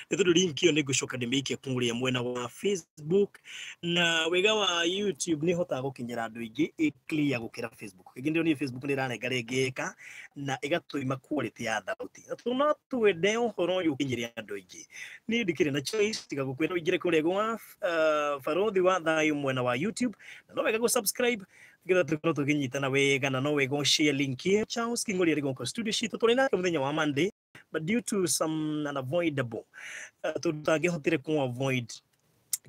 Nĩ tondũ link ĩyo nĩ ngũcoka ndĩmĩikie kũrĩa mwena wa Facebook, na wega wa YouTube nĩ hotaga gũkinyĩra andũ aingĩ ĩ clear gũkĩra Facebook. Kaingĩ ndĩronire Facebook nĩ ĩrarenga rĩngĩ ĩka na ĩgatũima quality ya thauti, na tondũ no twende ũhoro ũyũ ũkinyĩre andũ aingĩ, niĩ ndikĩrĩ na choice tiga gũkwĩra ũingĩre kũrĩa gwa Barothi wa Thayũ mwena wa YouTube, na no wega gũ subscribe nĩgetha tũkorwo tũkĩnyitana wega, na no wega ũshare link ĩyo. Charles King'ori arĩ gũkũ studio citũ, tũrĩ nake mũthenya wa Monday, but due to some unavoidable, tondũ tangĩhotire ku avoid,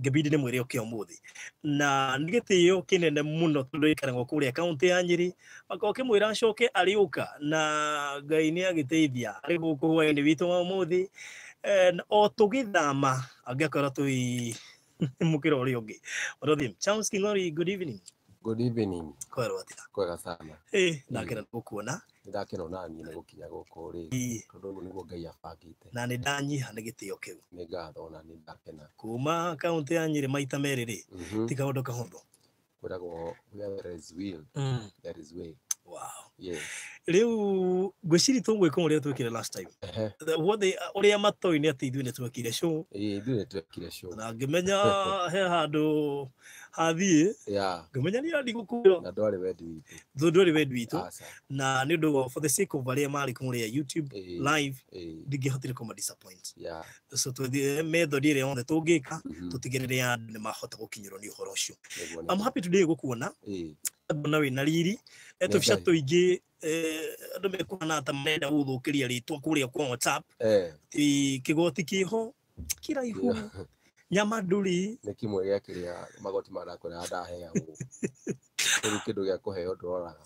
ngĩbidi nĩ mwĩre ũke ũmũthĩ, na nĩ gĩtĩo kĩnene mũno tondũ ikaragwo kũrĩa kaũntĩ ya Nyĩrĩ, makorwo kĩmwĩra acoke arĩũka, na Ngai nĩ agĩteithia arĩ gũkũ hwaĩ-inĩ witũ wa ũmũthĩ. Na o tũgĩthama angĩakorwo twĩ mũkĩra ũrĩa ũngĩ. Mũrũthi Charles King'ori, good evening. Good evening. Kwerwo atĩa? Kwega sana. Ĩ, ndakena gũkuona. Nĩ ndakena ona niĩ nĩ gũkinya gũkũ rĩngĩ tondũ ũguo nĩguo Ngai abangĩte. Na nĩ ndanyiha nĩ gĩtĩo kĩu. Nĩ ngatho, ona nĩ ndakena. Kuma kaũntĩ ya Nyĩrĩ maita merĩ rĩ, ti kaũndũ kahũthũ. Kwĩragwo where there is will, there is way. Yes. Rĩu ngwĩciria tũgwĩka ũrĩa twĩkire last time. Ũrĩa matoĩ nĩ atĩ ithuĩ nĩ twekire show. Ĩĩ, ithuĩ nĩ twekire show. Na ngĩmenya he handũ hathiĩ, ngĩmenya nĩ ndigũkwĩra. Na ndwarĩ wendi witũ. Tondũ ndwarĩ wendi witũ. Aca. Na nĩ ũndũ wa for the sake of arĩa marĩ kũrĩa YouTube live, ndingĩhotire kũma disappoint. So twethiĩ method ĩrĩa yothe tũngĩka tũtigĩrĩre andũ nĩ mahota gũkinyĩrwo nĩ ũhoro ũcio. Nĩguo. I'm happy today gũkuona. Ngona wĩna riri. Nĩ Tũbica Ngai. tũingĩ, andũ mekuhana ta marenda gũthũkĩria rĩtwa kũrĩa kwa WhatsApp. Ti kĩgoti kĩho kĩraihu, nyama ndũrĩ. Nĩ kĩmwe gĩa kĩrĩa magoti marakwĩra ndaheagwo. Rĩu kĩndũ gĩa kũheo ndũroraga.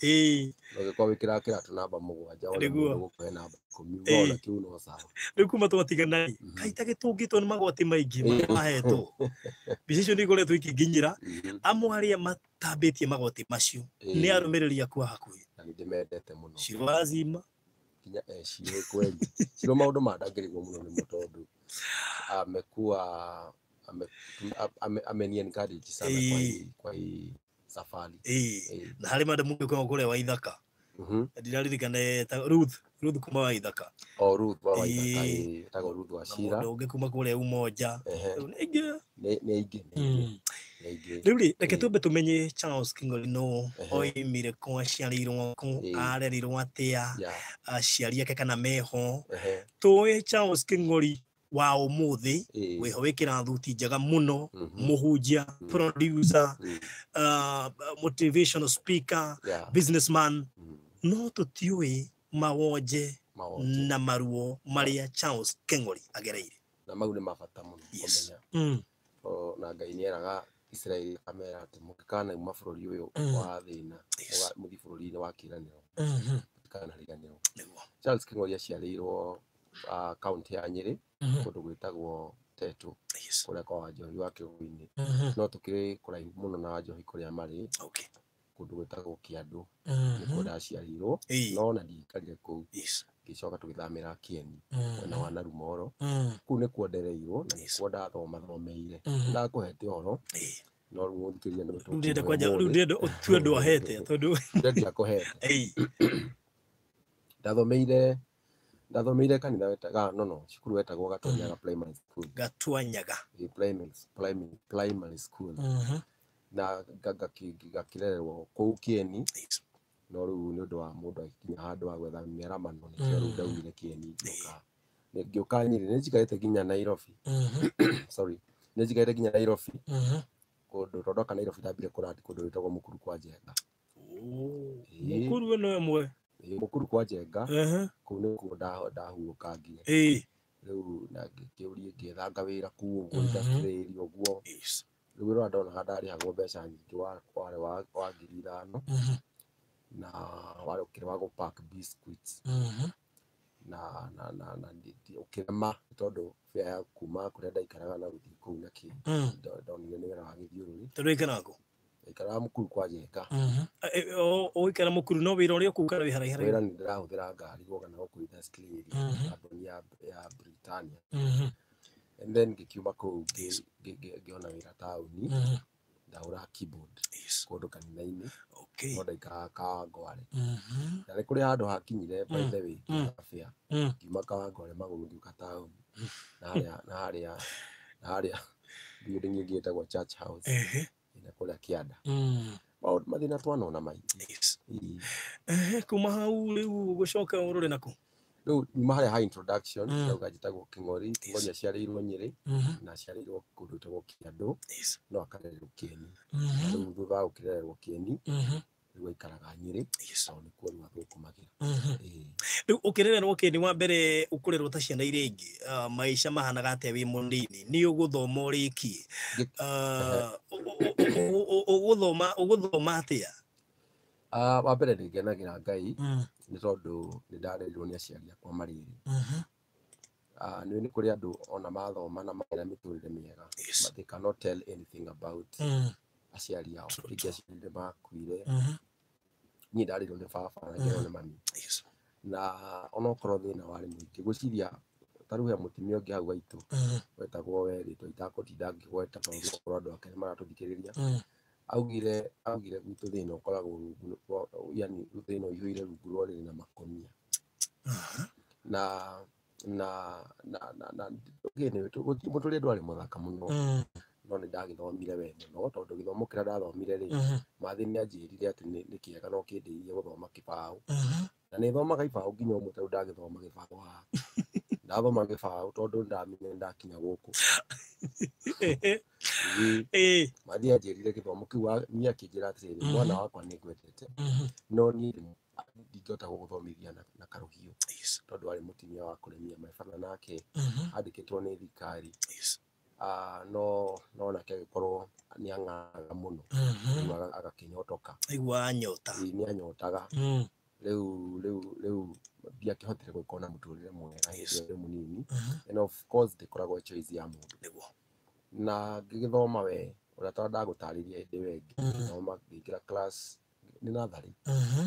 Ũngĩkorwo wĩkĩraga kĩratũ namba 7, wone mũndũ gũkũhe namba 10, wona kĩu no sawa. Rĩu kuma twatigana rĩ, kaita gĩtũngĩtwo nĩ magoti maingĩ marĩa mahetwo. Mbica icio nĩ ikoretwo ikĩnginyĩra. Amwe arĩa matambĩtie magoti macio nĩ arũmĩrĩri aku a hakuhĩ. Na nĩ ndĩmendete mũno. Ciro wazima. Nginya Ciro kweli. Ciro maũndũ ma ndangĩrigwo mũno nĩmo tondũ amekuwa ameni encourage sana kwa hii safari. Na harĩ madam ũngĩ ũkoragwo kũrĩa Waithaka. Ndiraririkana ta Ruth kuma Waithaka. O Ruth wa Waithaka, etagwo Ruth wa Na Shira. mũndũ ũngĩ kuma kũrĩa Umoja. Rĩu nĩ aingĩ. Nĩ aingĩ, nĩ aingĩ. Nĩ aingĩ. Rĩu rĩ, reke twambe tũmenye Charles King'ori no oimire kũ, aciarĩirwo kũ, arerirwo atĩa, aciari ake kana meho. Tũĩ Charles King'ori wa ũmũthĩ, wĩho wĩkĩra thuti njega mũno, mũhunjia, producer, motivational speaker, businessman. No tũtiũĩ mawonje Mawonje. na maruo marĩa Charles King'ori agereire. Na mau nĩ mabata mũno kũmenya. Na Ngai nĩeraga Isiraeli akamera atĩ mũngĩkanauma bũrũri ũyũ wa thĩna, mũthiĩ bũrũri-inĩ wa kĩĩranĩro, mũtikanariganĩrwo. Charles King'ori aciarĩirwo kaũntĩ ya Nyĩrĩ, kũndũ gwĩtagwo Tetu, kũrĩa kwa Wanjohi wa Kĩgũi-inĩ. No tũkĩrĩ kũraihu mũno na Wanjohi kũrĩa marĩ, kũndũ gwĩtagwo Kĩandũ, nĩkuo ndaciarĩirwo, no ona ndiaikarire kũu. Ngĩcoka tũgĩthamĩra Kieni, mwena wa Narumoro. Kũu nĩkuo ndereirwo na nĩkuo ndathomathomeire. Ndakũhete ũhoro, no rĩu mũthikĩrĩria nĩ Rĩu ndĩrenda kwanja, rĩu ndĩrenda ũtue ndwahete, tondũ Ndĩrenda kũhete. Ndathomeire kanitha wetaga, no, cukuru wetagwo Gatwanyaga Primary School. Gatwanyaga. Ĩ, primary school. Na ngakĩrererwo kũu Kieni. No rĩu nĩ ũndũ wa mũndũ agĩkinya handũ ha gwetha mĩaramano, nĩkĩo rĩu ndaumire Kieni ngĩũka. Ngĩũka Nyĩrĩ, nĩ njikarĩte nginya Nairobi. Sorry. Nĩ njikarĩte nginya Nairobi. Kũndũ tondũ ndoka Nairobi ndambire kũrandi kũndũ gwĩtagwo Mũkuru kwa Njenga. Mũkuru ĩno ĩmwe. Ĩĩ, Mũkuru kwa Njenga. Kũu nĩkuo ndahurũkangire. Rĩu na ngĩkĩũria ngĩethanga wĩra kũu ũguo, industry area ũguo. Rĩu wĩra ũrĩa ndonaga ndarĩhagwo mbeca nyingĩ warĩ wa 5,000. Na warĩ ũkĩrĩ wa gũ-pack biscuits. Na ũkĩrema tondũ fare ya kuma kũrĩa ndaikaraga na gũthiĩ kũu na kĩ. Ndonire nĩ wĩra wa gĩthiũrũrĩ. Tondũ ũikaraga kũ? Ndaikaraga Mũkuru kwa Njenga. Ũikara Mũkuru, no wĩra ũrĩa ũkũu kana wĩ haraihu? Wĩra nĩ ndĩrahũthĩra ngari gũka na gũkũ industry area, kambuni ya Britannia. And then ngĩkiuma kũu ngĩona wĩra taũni. Ndahũra keyboard kũndũ kanitha-inĩ. No ndaikaraga Kawangware. Na nĩ kũrĩ handũ hakinyire, by the way, ngĩaga fare. Ngiuma Kawangware magũrũ ngĩũka taũni. Na harĩa na harĩa na harĩa building ĩngĩ ĩtagwo Church House ĩna kũrĩa kĩanda. Maũndũ mathĩna twanona maingĩ. Ĩĩ. Kuma hau rĩu gũcoka ũrore naku. Rĩu nyuma harĩa ha introduction, ndauga njĩtagwo Kĩng'ori. Kĩng'ori aciarĩirwo Nyĩrĩ na aciarĩirwo kũndũ gwĩtagwo Kĩandũ, no akarererwo Kĩeni. Na rĩu thutha wa gũkĩrererwo Kĩeni, rĩu aikaraga Nyĩrĩ tondũ nĩkuo rĩu athũkũmagĩra. Ĩĩ. Rĩu ũkĩrererwo Kĩeni, wa mbere ũkũrerwo ta ciana iria ingĩ, maica mahanaga atĩa wĩ mũnini? Nĩ ũgũthoma ũrĩkie? Ũgũthoma ũgũthoma atĩa? Ah, wa mbere nĩ ngenagĩra Ngai nĩ tondũ nĩ ndarerirwo nĩ aciari akwa marĩ erĩ. Ah, nĩ nĩ kũrĩ andũ ona mathoma na magĩa na mĩtũrĩre mĩega, but they cannot tell anything about aciari ao. Rĩngĩ aciari nĩ makuire. Niĩ ndarerirwo nĩ baba na ngĩrerwo nĩ mami. Na onokorwo thĩna warĩ mũingĩ, ngwĩciria ta rĩu he mũtumia ũngĩ hau gaitũ wetagwo we rĩtwa itakũtinda ngĩgweta tondũ okorwo andũ ake nĩ maratũthikĩrĩria. Augire gwitũ thĩna ũkoragwo rungu yani thĩna ũihũire rungu rwa ũrĩrĩ na makũnia. Na na na na na mũtũrĩre ndwarĩ mũthaka mũno, no nĩ ndagĩthomire we mũno tondũ gĩthomo kĩrĩa ndathomire rĩ, mathĩ nĩ anjĩrire atĩ nĩ kĩega no kĩndeithie gũthoma kĩbaũ. Na nĩ thomaga ibaũ nginya ũmũthĩ rĩu ndagĩthoma gĩbaũ haha. Ndathoma gĩbaũ tondũ ndamenya nĩ ndakinya gũkũ. Ĩĩ. Mathĩ anjĩrire gĩthomo kĩu niĩ akĩnjĩra atĩrĩrĩ, mwana wakwa nĩ ngwendete, no niĩ ndingĩhota gũgũthomithia na karũhiũ tondũ arĩ mũtumia wa kũrĩmia. My father nake andĩkĩtwo nĩ thirikari. Ah, no nake agĩkorwo nĩ ang'aga mũno. Rĩu agakĩnyotoka. Aiguaga nyota. Ĩĩ, nĩ anyotaga. Rĩu ndiakĩhotire gũkorwo na mũtũrĩre mwega hĩndĩ ĩyo ndĩ mũnini. And of course ndĩkoragwo choice ya mũndũ. Na ngĩgĩthoma we ũrĩa ta ndagũtarĩria hĩndĩ ĩyo ĩngĩ, ngĩthoma ngĩingĩra class nĩ natharĩ.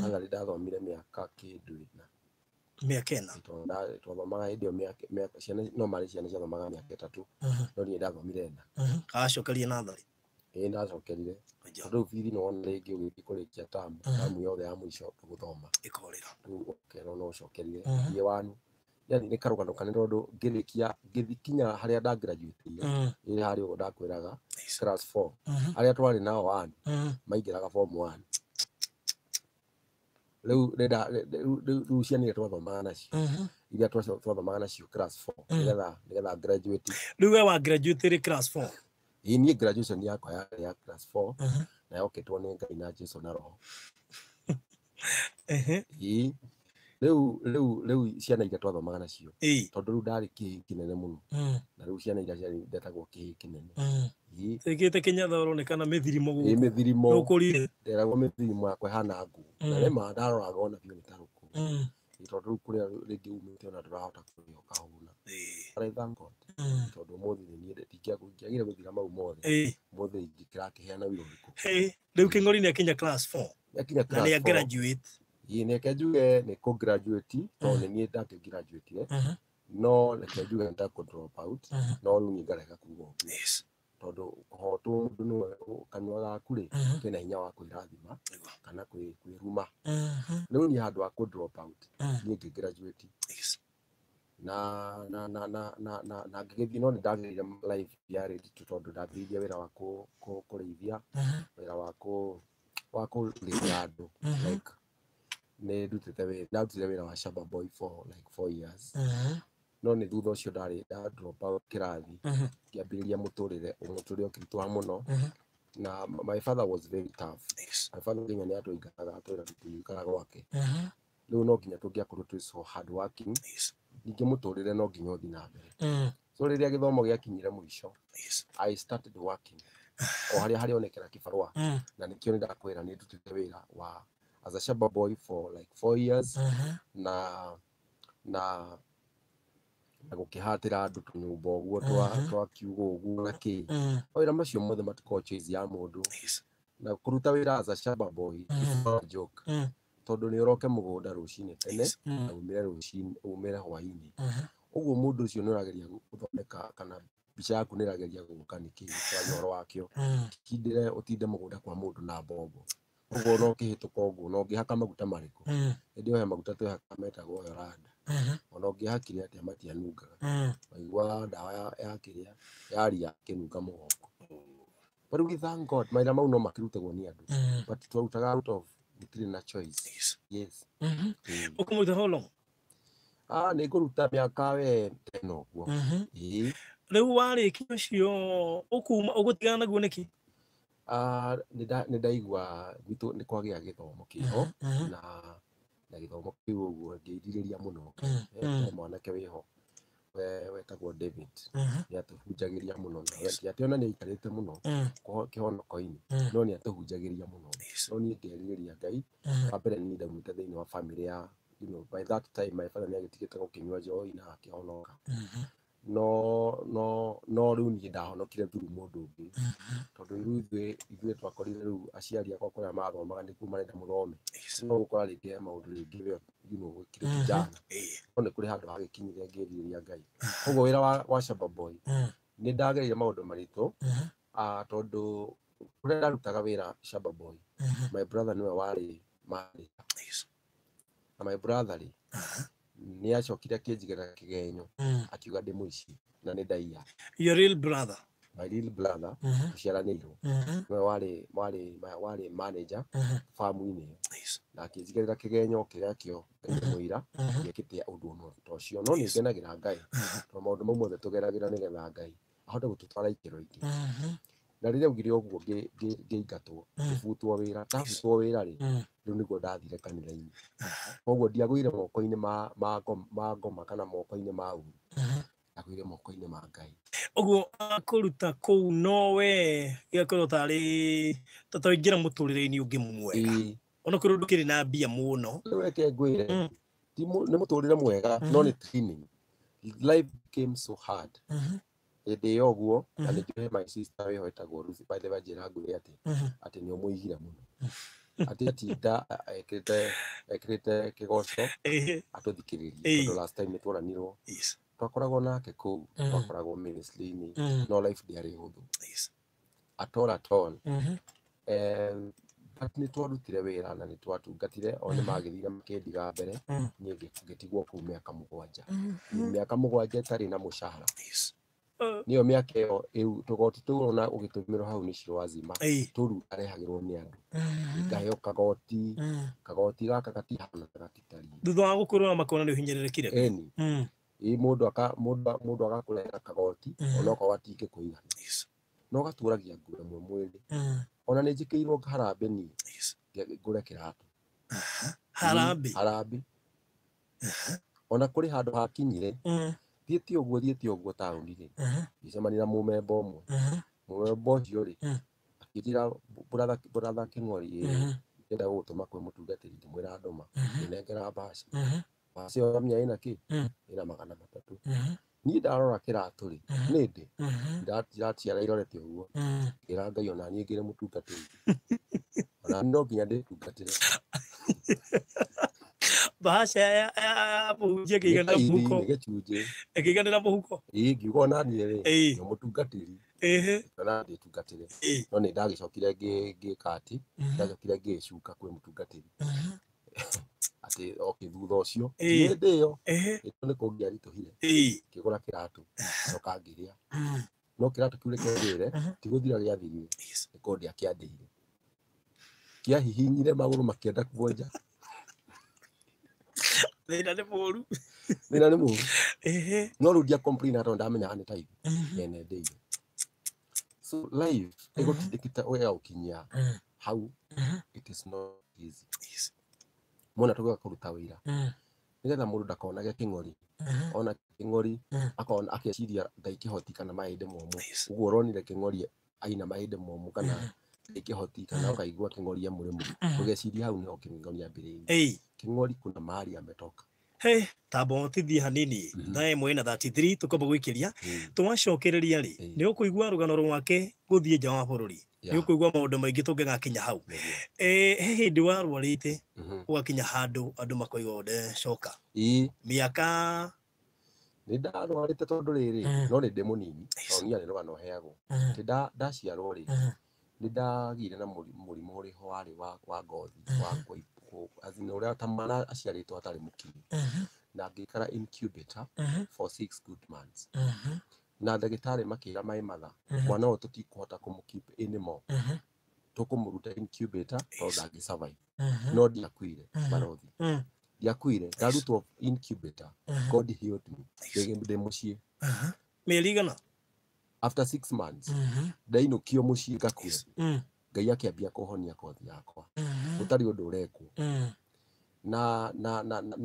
Natharĩ ndathomire mĩaka kĩndũ ĩna. Mĩaka 4. Tondũ twathomaga hĩndĩ ĩyo mĩaka ciana no marĩ ciana ciathomaga mĩaka 3, no niĩ ndathomire 4. Acokerie natharĩ. Ĩĩ, ndacokerire. Tondũ rĩu bithi nĩ wona rĩngĩ ũgĩthiĩ kũrĩkia tamu, tamu yothe ya mũico ndũgũthoma. Ĩkorĩra. Rĩu ũkerwo no ũcokerire thiĩ wanu. Yani nĩ karũgano kanene tondũ ngĩrĩkia ngĩthiĩ kinya harĩa ndagraduate-ire, ĩrĩ harĩa ũguo ndakwĩraga, class 4. Arĩa twarĩ nao one maingĩraga form 1. Rĩu rĩu ciana iria twathomaga nacio, iria twathomaga nacio class 4, nĩgetha graduate. Rĩu we wa graduate rĩ class 4? Ĩĩ, niĩ graduation yakwa yarĩ ya class 4, na yokĩtwo nĩ Ngai na Jesũ na Roho. Ĩĩ. Rĩu ciana iria twathomaga nacio, tondũ rĩu ndarĩ kĩhĩĩ kĩnene mũno. Na rĩu ciana iria ciarĩ ndetagwo kĩhĩĩ kĩnene. Ĩĩ. Ĩkĩte Kenyatta ũronekana mĩthirimo gũkũ. Ĩĩ, mĩthirimo. Nĩũkũrire. Nderagwo mĩthirimo yakwa ĩhana ngũ. Na rĩma ndaroraga ona biũ nĩ ta rũkũ. Ĩĩ, tondũ rĩu kũrĩa rĩngĩ umĩte ona ndũrahota kũrĩa ũkahũna. But I thank God. Tondũ ũmũthĩ nĩ niĩ ndingĩagire gũthira mau mothe. Ũmũthĩ ingĩkĩrakĩheana wĩra ũrĩkũ? Rĩu Kĩng'ori nĩ akinya class 4. Nĩ akinya Na class nĩ 4. graduate. Ĩĩ, nĩ njuge nĩ kũ graduate, tondũ nĩ niĩ ndakĩgraduate-ire. No reke njuge nĩ ta kũ drop out, no rĩu niĩ ngarega kuga ũguo. Tondũ kũhotwo mũndũ nĩwe kanua gaku rĩ, kena hinya wa kwĩrathima kana kwĩruma. Rĩu niĩ handũ ha kũ drop out, niĩ ngĩ graduate. Na ngĩgĩthiĩ, no nĩ ndagĩrĩire life yarĩ nditũ tondũ ndambĩrĩirie wĩra wa kũrĩithia, wĩra wa kũrĩithia andũ. Like, nĩ ndutĩte wĩra, ndarutire wĩra wa shamba boy for like 4 years. No nĩ thutha ũcio ndarĩ nda drop out kĩrathi, ngĩambĩrĩria mũtũrĩre, mũtũrĩre ũkĩritũha mũno. Na my father was very tough. My father nginya nĩ atũingataga, atwĩra tũtingĩikara gwake. Rĩu no nginya tũngĩakorirwo twĩ so hard working. Ningĩ mũtũrĩre no nginya ũthiĩ na mbere. So rĩrĩa gĩthomo gĩakinyire mũico, I started working. O harĩa harĩonekera kĩbarũa. Na nĩkĩo nĩndakwĩra nĩ ndutĩte wĩra wa as a shamba boy for like 4 years. Na gũkĩhatĩra andũ tũnyũmba ũguo twa kiugo ũguo na kĩ. Mawĩra macio mothe matikoragwo choice ya mũndũ. Na kũruta wĩra as a shamba boy is not a joke. Tondũ nĩ ũroke mũgũnda rũcinĩ tene, na umĩre rũcinĩ, umĩre hwainĩ. Ũguo mũndũ ũcio nĩ ũrageria gũthondeka kana mbica yaku nĩ ĩrageria gũka nĩkĩ twaria ũhoro wakĩo. Tindĩre ũtinde mũgũnda kwa mũndũ na mbombo. Ũguo no ũkĩhĩtũka ũguo, na ũngĩhaka maguta marĩkũ? Hĩndĩ ĩyo he maguta twehaka metagwo Yoranda. Ona ũngĩhakire atĩa matianungaga. Waigua ndawa ya kĩrĩa ya ria kĩnunga mũgongo. But we thank God mawĩra mau no makĩrutagwo nĩ andũ. But twarutaga out of gũtirĩ na choice. Yes. Ũkũmũruta how long? Ah, nĩ ngũruta mĩaka we 10 ũguo. Ĩĩ. Rĩu warĩkia ũcio ũkuma ũgũtigana naguo nĩkĩ? Ah, nĩ ndaigua gwitũ nĩ kwagĩa gĩthomo kĩho na gĩthomo kĩu ũguo ngĩrirĩria mũno. He mwanake wĩho wetagwo David, nĩ atũhunjagĩria mũno, na ti atĩ ona nĩ aikarĩte mũno kĩhonoko-inĩ, no nĩ atũhunjagĩria mũno. No niĩ ngerirĩria Ngai. Wa mbere niĩ ndaumĩte thĩinĩ wa family ya by that time my father nĩ agĩtigĩte gũkĩnyua njohi na akĩhonoka. No rĩu niĩ ndahonokire through mũndũ ũngĩ, tondũ rĩu ithuĩ twakorire rĩu aciari akwa kũrĩa mathomaga nĩkuo marenda mũthome. No gũkora rĩngĩ he maũndũ rĩngĩ we gũkĩrĩ kijana, no nĩ kũrĩ handũ hagĩkinyire ngĩrirĩria Ngai. Koguo wĩra wa Shamba Boy nĩ ndagereire maũndũ maritũ, tondũ kũrĩa ndarutaga wĩra Shamba Boy, my brother nĩwe warĩ manager. Na my brother rĩ, nĩ acokire akĩnjigĩra kĩgenyo, akiuga ndĩ mũici na nĩ ndaiya. Your real brother? My real brother, tũciaranĩirwo. Nĩwe warĩ manager famu-inĩ ĩyo. Na akĩnjigĩrĩra kĩgenyo kĩrĩa kĩo Ngai nĩ mũira, ndiekĩte ũndũ ona ta ũcio. No nĩ ngenagĩra Ngai, tondũ maũndũ mau mothe tũgeragĩra nĩgetha Ngai ahote gũtũtwara ikĩro ingĩ. Na rĩrĩa augire ũguo ngĩingatwo, ngĩbutwo wĩra. Ndabutwo wĩra rĩ, rĩu nĩguo ndathire kanitha-inĩ. Koguo ndiagũire moko-inĩ ma ngoma kana moko-inĩ ma ũru, ndagũire moko-inĩ ma Ngai. Ũguo kũruta kũu nowe gĩgakorwo tarĩ ta twaingĩra mũtũrĩre-inĩ ũngĩ mwega. Ona korwo ndũkĩrĩ na mbia mũno. Rĩu reke ngwĩre, nĩ mũtũrĩre mwega, no nĩ training. Life became so hard. Hĩndĩ ĩyo ũguo, na nĩ njũĩ my sister wĩho wĩtagwo Ruth, by the way njĩra ngwĩre atĩ nĩ ũmũigire mũno, atĩ atinda ekĩrĩte kĩgoco atũthikĩrĩrie, tondũ last time nĩ tworanirwo, twakoragwo nake kũu, twakoragwo ministry-inĩ, no life ndĩarĩ hũthũ at all, at all. But nĩ twarutire wĩra na nĩ twatungatire, o nĩ magĩthire makĩndiga mbere, niĩ ngĩtigwo kũu mĩaka 7, mĩaka 7 ĩtarĩ na mũcara. Nĩyo mĩaka ĩyo ĩu tũgoti tũu ona ũgĩtũmĩrwo hau nĩ Shiro Wazima, tũru arehagĩrwo nĩ andũ, ngaheo kagoti, kagoti gaka gatihana ta gatitariĩ. Thutha wa gũkũrũra makona nĩ ũhinyĩrĩrĩkire. Ĩni. Ĩ mũndũ agakũrehera kagoti, onokorwo gatingĩkũigana, no gatũragia nguo ĩmwe mwĩrĩ. Ona nĩ njĩkĩirwo harambĩ niĩ, ngũre kĩratũ. Harambĩ? Harambĩ. Ona kũrĩ handũ hakinyire, thiĩte ũguo taũni rĩ, ngĩcemania na mũmemba ũmwe. Mũmemba ũcio rĩ, akĩnjĩra, "Brother Kĩng'ori, ĩ ndĩrenda gũgũtũma kwĩ mũtungatĩri." Ngĩmwĩra, "Ndũma." Ngĩnengera mbaca. Mbaca ĩyo wamenya ĩna kĩ? Ĩna 300. Niĩ ndarora kĩratũ rĩ, nĩ ndĩ ndiraciara irorete ũguo, ngĩra Ngai ona niĩ ngĩrĩ mũtungatĩri, ona no nginya ndĩtungatĩre. Bahasha ya mũhunjia ĩkĩiganĩra mũhuko? Nĩ gĩcunjĩ. Ĩkĩiganĩra mũhuko. Ĩĩ, ngiuga ona niĩ rĩ, nĩ mũtungatĩri, ona ndĩtungatĩre. No nĩ ndagĩcokire ngĩka atĩ ndacokire ngĩcuka kwĩ mũtungatĩri atĩ okay, thutha ũcio hĩndĩ ĩyo nĩ kũngĩaritũhire, ngĩgũra kĩratũ, coka ngĩrĩa. No kĩratũ kĩu reke ngwĩre, ti gũthira gĩathirire, nĩ kwendia kĩandĩire, kĩahihinyire magũrũ makĩenda kuonja. Thĩna nĩ mũru. Thĩna nĩ mũru. No rĩu ndia complain tondũ ndamenyaga nĩ tithe nyenendeire. So life ĩgũtindĩkĩte ũgagũkinyia hau. It is not easy. Mona tũgĩũka kũruta wĩra nĩgetha mũndũ ndakonage kĩng'ori, ona kĩng'ori akona akeciria Ngai kĩhoti kana mahĩndĩ momũ. Ũguo ũronire kĩng'ori aina mahĩndĩ momũ kana Ngai kĩhoti, kana ũkaigua kĩng'ori e mũrĩmũ, ũgeciria hau nĩho kĩng'ori ambĩrĩirie. Kĩng'ori kuna mahali ametoka. He tamba ũtithie hanini. Thaa 1:33 tũkwamba gwĩkĩria, twacokereria rĩ, nĩ ũkũigua rũgano rwake gũthiĩ nja wa bũrũri, nĩ ũkũigua maũndũ maingĩ tũngĩgakinya hau. He hĩndĩ warwarĩte, ũgakinya handũ andũ makoiga ũndecoka mĩaka. Nĩ ndarwarĩte tondũ rĩrĩ, no nĩ ndĩ mũnini, tondũ niĩ nĩ rũgano heagwo atĩ ndaciarwo rĩ, nĩ ndagĩire na mũrimũ ũrĩ ho warĩ wa ngothi wa as in ũrĩa ta mwana aciarĩtwo atarĩ mũkinyu. Na ngĩikara incubator for 6 good months. Na ndagĩtarĩ makĩra my mother, mwana ũyũ tũtikũhota kũmũ-keep anymore, tũkũmũruta incubator tondũ ndangĩ survive. No ndiakuire, barothi, ndiakuire. Ndarutwo incubator, God healed me. Ndĩ mũciĩ. Mĩeri igana? After 6 months ndainũkio mũciĩ ngakue. Ngai akĩambia kũhonia kothi yakwa gũtarĩ ũndũ ũrekwo. Na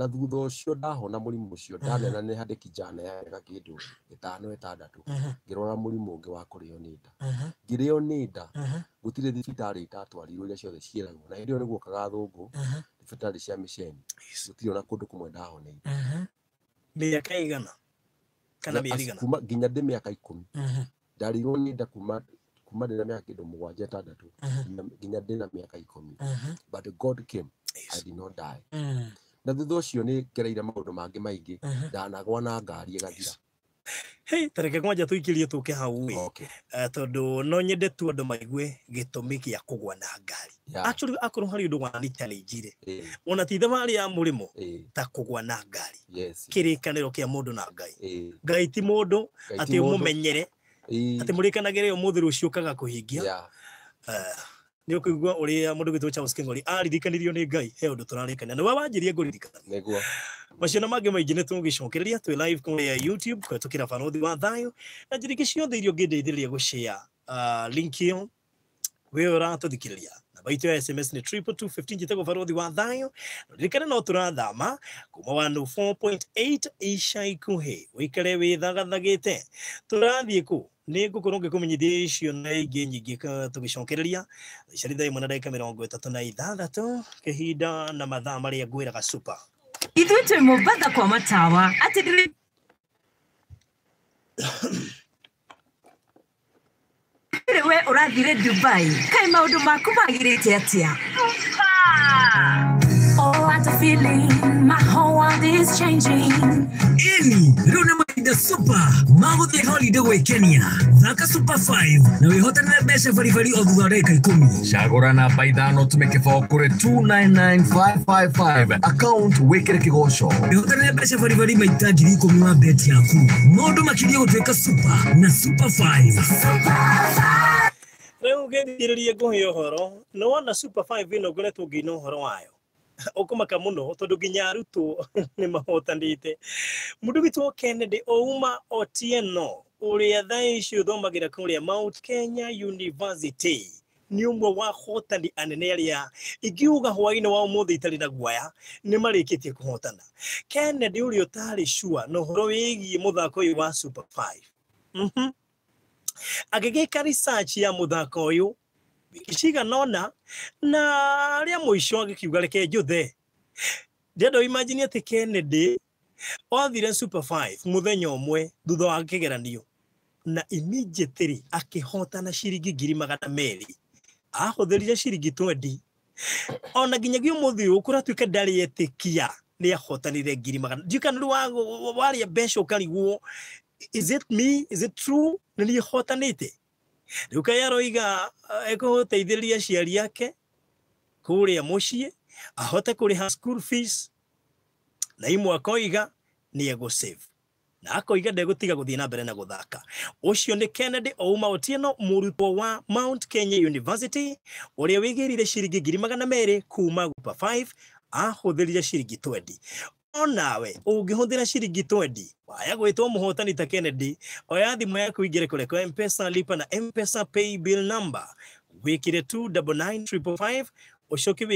thutha ũcio ndahona mũrimũ ũcio, ndanenaneha ndĩ kijana ya mĩaka kĩndũ ĩtano ĩtandatũ, ngĩrwara mũrimũ ũngĩ wa kũrĩo nĩ nda. Ngĩrĩo nĩ nda, gũtirĩ thibitarĩ itatwarirwo iria ciothe ciĩragwo, na hĩndĩ ĩyo nĩguokaga athũngũ, thibitarĩ cia mĩceni, gũtirĩ ona kũndũ kũmwe ndahoneire. Mĩaka igana kana mĩeri igana? Kuma nginya ndĩ mĩaka 10. Ndarĩirwo nĩ nda kuma ndĩ na mĩaka kĩndũ 7, 6, nginya ndĩ na mĩaka 10. But God came. I did not die. Na thutha ũcio nĩ ngereire maũndũ mangĩ maingĩ. Ndanagwa na ngari ĩgathira. Hey, tareke kwanja tũikĩrie tũke hau ĩ. Okay. Tondũ no nyende tu andũ maigue gĩtũmi gĩa kũgwa na ngari. Actually, akorwo harĩ ũndũ wani challenge ona ti thabarĩ ya mũrĩmo ta kũgwa na ngari, kĩrĩkanĩro kĩa mũndũ na Ngai. Ngai ti mũndũ Ngai ti atĩ mũndũ. Ũmũmenyere atĩ mũrĩkanagĩre ũmũthĩ, rũciũ ũkaga kũhingia. Nĩ ũkũigua ũrĩa mũndũ gwĩtwo Charles King'ori aririkanirio nĩ Ngai. He ũndũ tũrarĩkania nĩwe wanjirie ngũririkana. Nĩguo. Macio na mangĩ maingĩ nĩ tũgũgĩcokereria twĩ live kũrĩa YouTube kũhetũkĩra Barothi wa Thayũ na njĩra ingĩ ciothe iria ũngĩndeithĩrĩria gũshare link ĩyo. Wĩ ũratũthikĩrĩria, namba itũ ya SMS nĩ 22215. Njĩtagwo Barothi wa Thayũ. Ririkana no tũrathama kuma 104.8 ica ikuhĩ, ũikare wĩthagathagĩte. Tũrathiĩ kũ? Nĩ ngũkorwo ngĩkũmenyithia icio na ingĩ nyingĩ tũgĩcokereria. Ica thaa 1:36, kĩhinda na mathaa marĩa ngwĩraga super. Ithuĩ twĩ Mombatha kwa matawa atĩ ndĩrĩ we ũrathire Dubai, kaĩ maũndũ maku magĩrĩte atĩa? Oh, what a feeling, my whole world is changing. Ĩni rĩu nĩ mahinda super magũthiĩ holiday gwĩkenia. Thaka Super 5 na wĩhotanĩre mbeca baribari o thutha wa ndagĩka 10. Cagũra namba 5, tũme kĩbaũ kũrĩ 299555, account wĩkĩre kĩgoco. Wĩhotanĩre mbeca baribari maita 10,000 wa bet yaku. Maũndũ makĩria gũtuĩka super na Super 5. Rĩu ngĩthikĩrĩrie ngũhe ũhoro. Nĩ wona Super 5 ĩno ngoretwo ngĩina ũhoro wayo, ũkũmaka mũno tondũ nginya arutwo nĩ mahotanĩte. Mũndũ witũ Kennedy Ouma Otieno, ũrĩa thaa ici ũthomagĩra kũrĩa Mount Kenya University, nĩ ũmwe wa hotani anene arĩa ingiuga hwaĩ-inĩ wa ũmũthĩ itarĩ na guoya nĩ marĩkĩtie kũhotana. Kennedy ũrĩa ũtarĩ sure na ũhoro wĩgiĩ mũthako ũyũ wa Super 5, agĩgĩka research ya mũthako ũyũ wiki cigana ũna, na rĩa mũico agĩkiuga, "Reke njũthe." Ndĩrenda imagine atĩ Kennedy wathire Super 5 mũthenya ũmwe thutha wa kĩgeranio na immediately akĩhotana ciringi 200,000. Ahũthĩrire ciringi 20. Ona nginyagia ũmũthĩ ũyũ kũratuĩka ndarĩ etĩkia nĩ ahotanire ngiri magana. Ndiũĩ kana rĩu warĩa mbeca ũkarigwo, "Is it me? Is it true? Nĩ niĩ hotanĩte?" Rĩu kaĩ aroiga ekũteithĩrĩria aciari ake kũrĩa mũciĩ ahote kũrĩha school fees, na imwe akoiga nĩ egũ save, na akoiga ndegũtiga gũthiĩ na mbere na gũthaka. Ũcio nĩ Kennedy Ouma Otieno, mũrutwo wa Mount Kenya University, ũrĩa wĩgĩrire ciringi 200,000 kuma Super 5, ahũthĩrire ciringi 20. Onawe ũngĩhũthĩra ciringi 20 waya gwĩtwo mũhotani ta Kennedy, oya thimũ yaku ingĩre kũrĩa kwa M-Pesa, lipa na M-Pesa pay bill number, wĩkĩre 299555, ũcoke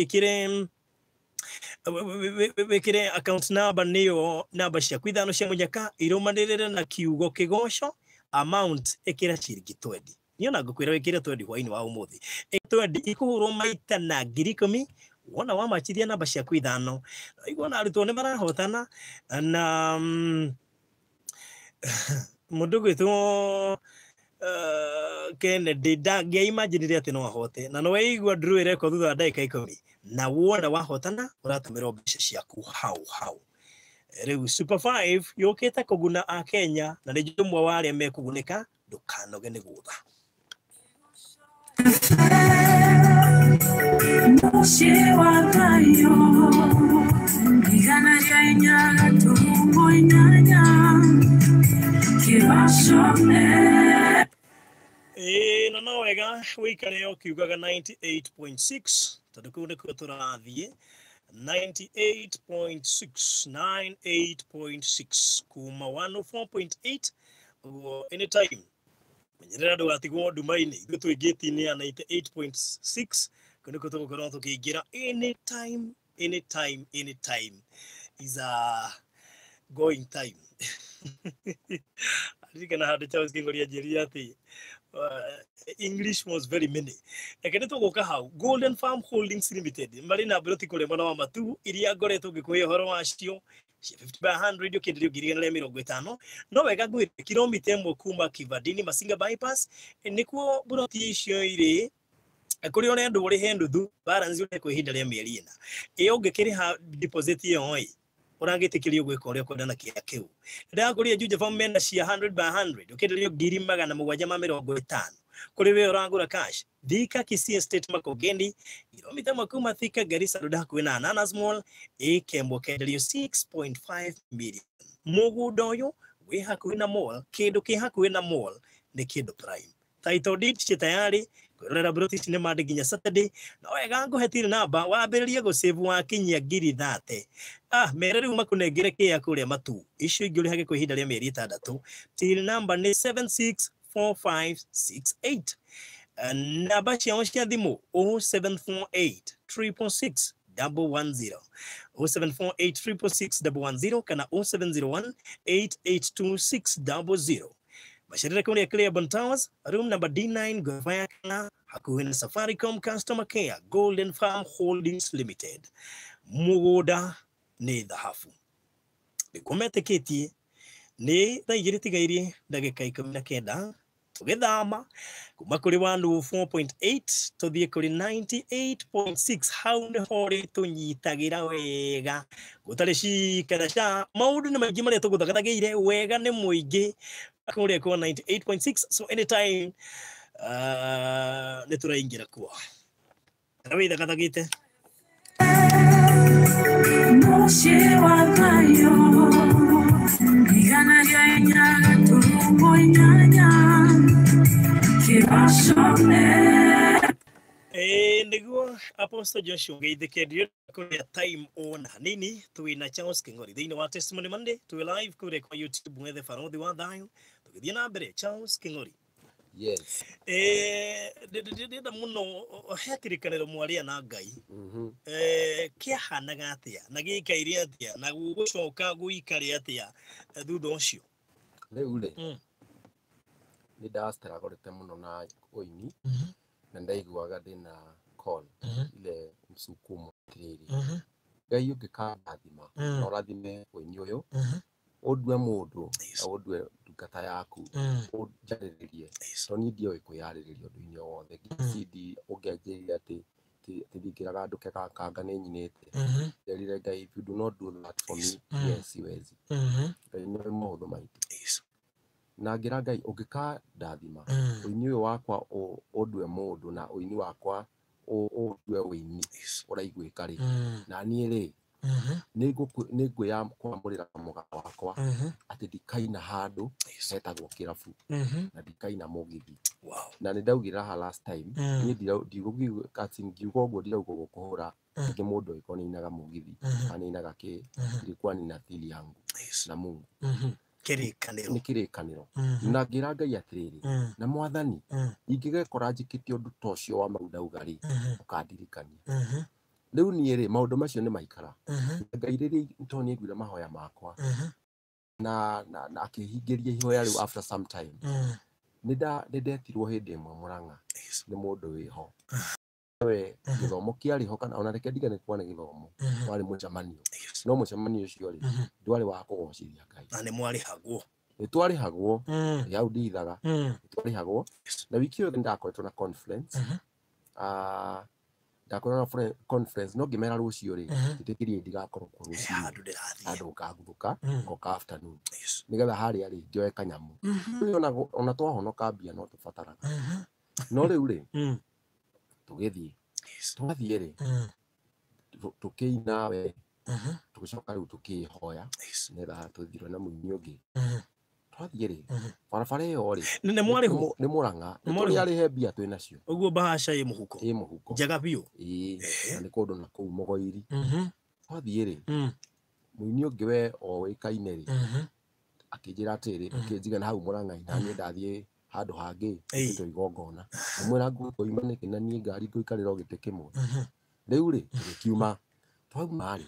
wĩkĩre account number, nĩyo namba ciaku ithano cia mũnyaka irũmanĩrĩre na kiugo kĩgoco, amount ĩkĩra ciringi 20. Niĩ ona ngũkwĩra wĩkĩre 20 hwaĩ-inĩ wa ũmũthĩ. 20 ikũhũrwo maita na 10,000 wona wamachithia namba ciaku ithano. Igua na arutwo nĩ marahotana na mũndũ gwĩtwo Kennedy ndangĩaimaginire atĩ no ahote, na no waigua draw ĩrekwo thutha wa ndagĩka 10, na wona wahotana ũratũmĩrwo mbeca ciaku hau hau. Rĩu Super 5 yũkĩte kũguna a Kenya na nĩ ũmwe wa arĩa mekũgunĩka. Ndũkanoge nĩ gũtha. Mũciĩ wa thayũ. Igana rĩa inya gaturumo inyanya Kĩgocone. Ĩĩ na no wega wĩikare ũkiugaga 98.6 tondũ kũu nĩkuo tũrathiĩ 98.6 98.6 kuma 104.8 ũguo anytime menyerera ndũgatigwo nduma-inĩ ithuĩ twĩ ngĩti-inĩ ya 98.6 kũu nĩkuo tũgũkorwo tũkĩingĩra anytime anytime anytime is a going time. Ririkana handũ Charles Kĩng'ori anjĩrire atĩ English was very many. Reke nĩ tũgũka hau. Golden Farm Holdings Limited marĩ na mburoti kũrĩa mwena wa Matuu iria ngoretwo ngĩkũhe ũhoro wacio cia 50 by 100 ũkĩenderio 150,000. No wega ngwĩre kilomita 1 kuma Kivandini Masinga bypass nĩkuo mburoti icio irĩ kũrĩa ũrendwo ũrĩhe nuthu balance ũrĩhe kwa ihinda rĩa mĩeri 4. Ĩyo ũngĩkĩrĩha deposit ĩyo ĩ ũragĩtĩkĩrio gwĩka ũrĩa ũkwenda na kĩrĩa kĩu. Ndakũria Juja Farm mena cia 100 by 100 ũkĩenderio 750,000. Kũrĩ we ũragũra cash Thika Kisii Estate Makongeni kilomita 1 kuma Thika Garissa Road hakuhĩ na Ananas Mall ĩkemwo ũkenderio 6.5 million. Mũgũnda ũyũ wĩ hakuhĩ na mall, kĩndũ kĩ hakuhĩ na mall nĩ kĩndũ prime. Title deed ci tayari kwĩrorera mburoti ici nĩ Monday nginya Saturday. No wega ngũhe till number wambĩrĩrie gũsave wakinyia 30,000. Mere rĩu makũnengere kĩa kũrĩa Matuu icio ingĩ ũrĩhage kwa ihinda rĩa mĩeri 6. Till number nĩ 764568. Namba ciao cia thimũ 0748 666 110 0748 666 110 kana 0701 882 600. Macerere kũrĩa Clearbon Towers, room number D9 Gorofa ya kana hakuhĩ na Safaricom Customer Care, Golden Farm Holdings Limited. Mũgũnda nĩ thahabu. Nĩguo metĩkĩtie nĩ thaa 2 tigairie ndagĩka 19 tũgĩthama kuma kũrĩ 104.8 tũthiĩ kũrĩ 98.6. Hau nĩho rĩ tũnyitagĩra wega gũtarĩ cikara ca maũndũ nĩ maingĩ marĩa tũgũthagathagĩire wega nĩ mũingĩ kũrĩa kwa 98.6. So anytime nĩ tũraingĩra kuo kana wĩthagathagĩte Mũciĩ wa thayũ Igana rĩa inya gaturumo inyanya Kĩgocone. Nĩguo Apostle Joshua ngeithĩke ndirenda kũrĩa time ona hanini. Twĩna Charles Kĩng'ori thĩinĩ wa Testimony Monday, twĩ live kũrĩa kwa YouTube mwethe Barothi wa Thayũ. Tũgĩthiĩ na mbere Charles Kĩng'ori. Yes. Ndĩrenda mũno he kĩrĩkanĩro mwaria na Ngai. Kĩahanaga atĩa na gĩikaire atĩa na gũgũcoka gũikare atĩa thutha ũcio? Rĩu rĩ nĩ ndastrugglete mũno na ũini na ndaiguaga ndĩna call ile msukumo atĩrĩrĩ Ngai ũngĩkandathima na ũrathime ũini ũyũ ũndue mũndũ na ũndue ndungata yaku ũnjarĩrĩrie tondũ niĩ ndioĩ kwĩyarĩrĩria ũndũ-inĩ o wothe. CD ũngĩanjĩrire atĩ ndingĩraga nduke gakanga nĩ nyinĩte nderire Ngai if you do not do that for me yes siwezi. Ngai nĩ maũndũ maitũ na ngĩra Ngai ũngĩkandathima ũini ũyũ wakwa ũndue mũndũ na ũini wakwa ũndue ũini ũraiguĩka rĩ na niĩ rĩ nĩ ngwĩyamũrĩra mũgao wakwa atĩ ndikaina handũ hetagwo kĩrabu na ndikaina mũgithi. Na nĩ ndaugire haha last time niĩ ngiuga ũguo ndirauga gũkũhũra rĩngĩ mũndũ angĩkorwo nĩ ainaga mũgithi kana nĩ ainaga kĩ ilikuwa ni nadhiri yangu na Mungu. Kĩrĩkanĩro nĩ kĩrĩkanĩro. Na ngĩra Ngai atĩrĩrĩ na mwathani ingĩgekora njĩkĩte ũndũ ta ũcio wa mau ndauga rĩ ũkandirikania. Rĩu niĩ rĩ maũndũ macio nĩ maikara. Ngai rĩrĩa tondũ nĩ aiguire mahoya makwa na akĩhingĩria ihoya rĩu after some time nĩ ndetirwo hĩndĩ ĩmwe Mũrang'a nĩ mũndũ wĩho we gĩthomo kĩarĩ ho kana ona reke ndigane kuwa nĩ gĩthomo warĩ mũcemanio no mũcemanio ũcio rĩ ndwarĩ wa kũgocithia Ngai na nĩ mwarĩhagwo nĩ twarĩhagwo hau ndithaga nĩ twarĩhagwo na wiki yothe ndakoretwo na conference ndakoretwo na conference no ngĩmera rũciũ rĩ njĩtĩkĩrie ndigakorwo kuo rũciũ handũ ngaguthũka ngoka afternoon nĩgetha harĩa rĩ njoe kanyamũ. Rĩu ona twahonoka mbia no tũbataraga no rĩu rĩ tũgĩthiĩ twathiĩ rĩ tũkĩina we Tũgĩcoka rĩu tũkĩhoya nĩgetha tũthirwo na mũini ũngĩ. Twathiĩ rĩ, barabara ĩyo rĩ, Nĩ mwarĩhwo? Nĩ Mũrang'a. Nĩ tũrĩ arĩhe mbia twĩ nacio. Ũguo bahasha ĩ mũhuko. Ĩ mũhuko. Njega biũ. Ĩĩ, na nĩ kũndũ na kũu Mũgoiri. Twathiĩ rĩ, mũini ũngĩ we oĩkaine rĩ, akĩnjĩra atĩrĩ, ũkĩnjiga na hau Mũrang'a na niĩ ndathiĩ handũ hangĩ njĩtwo igongona. Ngĩmwĩra ngũima nĩkĩ na niĩ ngari ngũikarĩra o gĩtĩ kĩmwe. Rĩu rĩ, tũgĩkiuma. Twauma rĩ,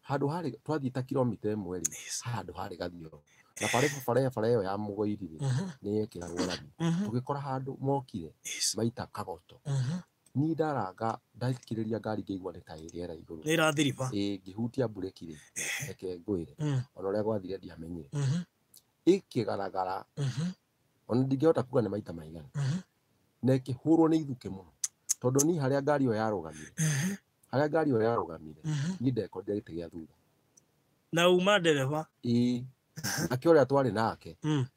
handũ harĩ twathiĩ ta kilomita ĩmwe rĩ, handũ harĩ gathioro. Na barabara ĩyo ya Mũgoiri rĩ, nĩ yekĩragwo rami. Tũgĩkora handũ mokire maita kagoto. Niĩ ndaranga ndaikĩrĩria ngari ngĩigua nĩ ta ĩ rĩera igũrũ. Nĩ ĩrathiriba. Ĩĩ, ngĩhutia mbureki rĩ, reke ngwĩre. Ona ũrĩa gwathire ndiamenyire. Ĩkĩgaragara. Ona ndingĩhota kuga nĩ maita maigana. Na ĩkĩhũrwo nĩ ithukĩ mũno. Tondũ niĩ harĩa ngari ĩyo yarũgamire. Harĩa ngari ĩyo yarũgamire, niĩ ndekorire gĩtĩ gĩa thutha. Na uma ndereba? Ĩĩ. Nake ũrĩa twarĩ nake,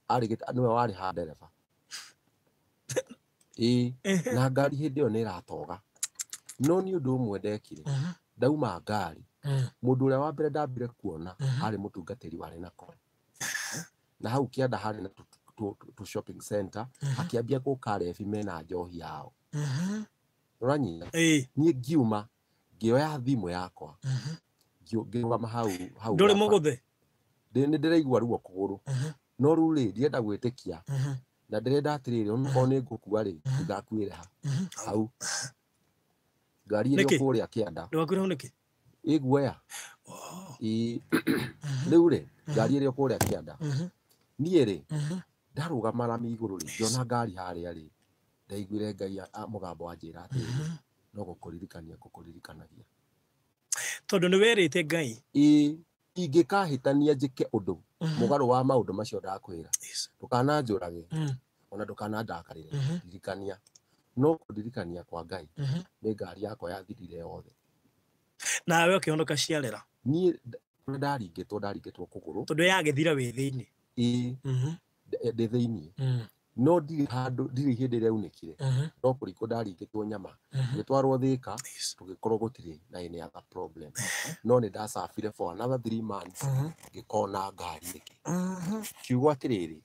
arĩ nĩwe warĩ ha ndereba. Ĩĩ, na ngari hĩndĩ ĩyo nĩ ĩratoga. No nĩ ũndũ ũmwe ndekire. Ndauma ngari. Mũndũ ũrĩa wa mbere ndambire kuona arĩ mũtungatĩri warĩ na kore. Na hau kĩanda harĩ na tu shopping center, akĩambia gũka rebi mena njohi yao. Ũranyita? Niĩ ngiuma, ngĩoya thimũ yakwa. Ngĩrũgama hau hau. Ndũrĩ mũgũthe? Nĩ ndĩraigua ruo kũgũrũ. No rĩu rĩ, ndienda gwĩtĩkia. Na ndĩrenda atĩrĩrĩ, onokorwo nĩ ngũkua rĩ, ngakuĩre ha. Hau. Ngari ĩrĩ kũrĩa kĩanda. Ndũgakuĩre hau nĩkĩ? Ĩ guoya. Ĩ rĩu rĩ, ngari ĩrĩ kũrĩa kĩanda. Niĩ rĩ, ndarũgama rami igũrũ rĩ, ngĩona ngari harĩa rĩ, ndaiguire Ngai mũgambo wanjĩra atĩrĩrĩ, no gũkũririkania ngũkũririkanagia. Tondũ nĩ werĩte Ngai. Ĩ, ingĩkahĩtania njĩke ũndũ mũgarũ wa maũndũ macio ndakwĩra, ndũkananjũrage, ona ndũkanandakarĩre, ririkania. No kũndirikania kwa Ngai, nĩ ngari yakwa yathirire yothe. Nawe ũkĩhonoka ciarera? Niĩ ndaringĩtwo kũgũrũ. Tondũ yagĩthira wĩ thĩinĩ. Ĩ, ndĩ thĩinĩ. No ndirĩ handũ, ndirĩ hĩndĩ ĩrĩa yaunĩkire. No kũringwo ndaringĩtwo nyama. Ngĩtwarwo Thĩka, tũgĩkorwo gũtirĩ na any other problem. No nĩ ndacabire for another 3 months, ngĩkorwo na ngari ĩngĩ. Kiugo atĩrĩrĩ,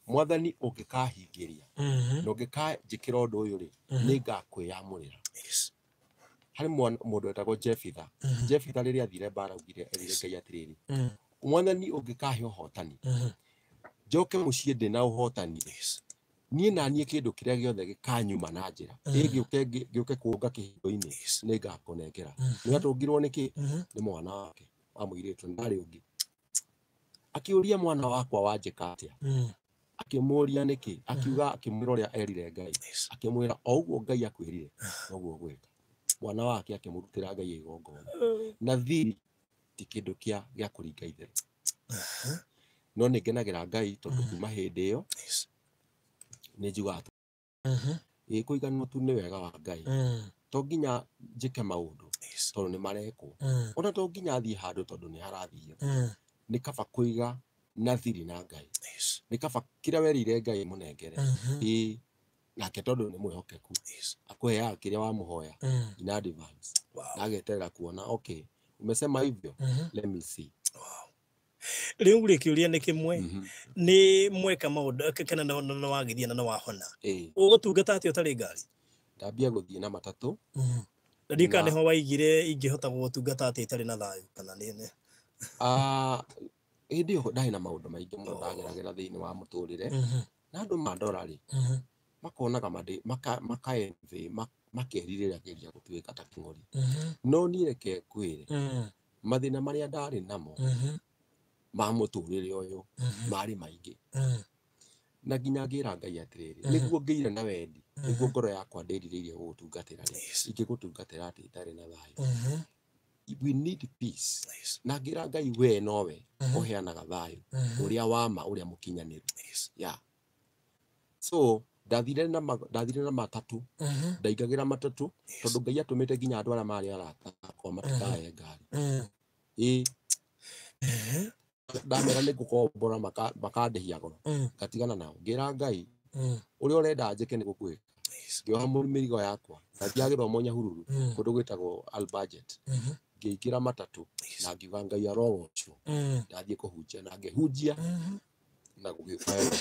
Mwathani ũngĩkahingĩria, na ũngĩkanjĩkĩra ũndũ ũyũ rĩ, nĩ ngakwĩyamũrĩra. Harĩ mũndũ wetagwo Jefitha. Jefitha rĩrĩa athire mbara augire, erire Ngai atĩrĩrĩ, Mwathani ũngĩkahe ũhotani, njoke mũciĩ ndĩ na ũhotani, niĩ na niĩ kĩndũ kĩrĩa gĩothe gĩkanyuma na njĩra, gĩũke kũnga kĩhingo-inĩ, nĩ ngakũnengera. Nĩ atũngirwo nĩkĩ? Nĩ mwana wake wa mũirĩtu, ndarĩ ũngĩ. Akĩũria mwana wakwa wanjĩka atĩa? Akĩmũũria nĩkĩ? Akiuga, akĩmwĩra ũrĩa erire Ngai. Akĩmwĩra o ũguo Ngai akwĩrire, noguo ũgwĩka. Mwana wake akĩmũrutĩra Ngai igongona. Na thiri ti kĩndũ gĩa kũringa itherũ. No nĩ ngenagĩra Ngai tondũ kuma hĩndĩ ĩyo nĩ njugaga ĩ kũiganwo tu nĩ wega wa Ngai. To nginya njĩke maũndũ tondũ nĩ marekwo. Ona to nginya thiĩ handũ tondũ nĩ harathio. Nĩ kaba kũiga na thiri na Ngai. Nĩ kaba kĩrĩa werĩire Ngai mũnengere. Ĩ nake tondũ nĩ mwĩhokeku. Akũheaga kĩrĩa wamũhoya in advance. Na ageterera kuona, okay, umesema hivyo, let me see. Rĩu rĩ kĩũria nĩ kĩmwe, nĩ mweka maũndũ kana nĩ wagĩthiĩ na nĩ wahona. Ũgũtungata atĩa ũtarĩ ngari? Ndambia gũthiĩ na matatũ. Na ndiũĩ kana nĩho waigire ingĩhota gũgũtungata atĩa itarĩ na thayũ kana nĩ nĩ? Hĩndĩ ĩyo ndarĩ na maũndũ maingĩ mũno ndageragĩra thĩinĩ wa mũtũrĩre. Na andũ mandora rĩ, makonaga makaenvy, makerirĩria gũtuĩka ta kĩng'ori. No niĩ reke ngwĩre, mathĩna marĩa ndarĩ namo ma mũtũrĩre ũyũ marĩ maingĩ. Na nginya ngĩra Ngai atĩrĩrĩ, nĩguo ngĩire na wendi, nĩguo ngoro yakwa ndĩrirĩirie gũgũtungatĩra rĩ, ingĩgũtungatĩra atĩ itarĩ na thayũ. We need peace. Na ngĩra Ngai we nowe ũheanaga thayũ ũrĩa wa ma, ũrĩa mũkinyanĩru. Yeah. So ndathire na matatũ, ndaingagĩra matatũ tondũ Ngai atũmĩte nginya andũ arĩa marĩ arata akwa matikae ngari. Ĩ ndamera nĩ ngũkombora makandĩhia goro, ngatigana nao. Ngĩra Ngai ũrĩa ũrenda njĩke nĩ gũkwĩka. Ngĩoha mĩrigo yakwa, ndathiaga gĩthomo Nyahururu, kũndũ gwĩtagwo Albajet. Ngĩingĩra matatũ na ngiuga Ngai arogocwo, ndathiĩ kũhunjia na ngĩhunjia na gũgĩũka wega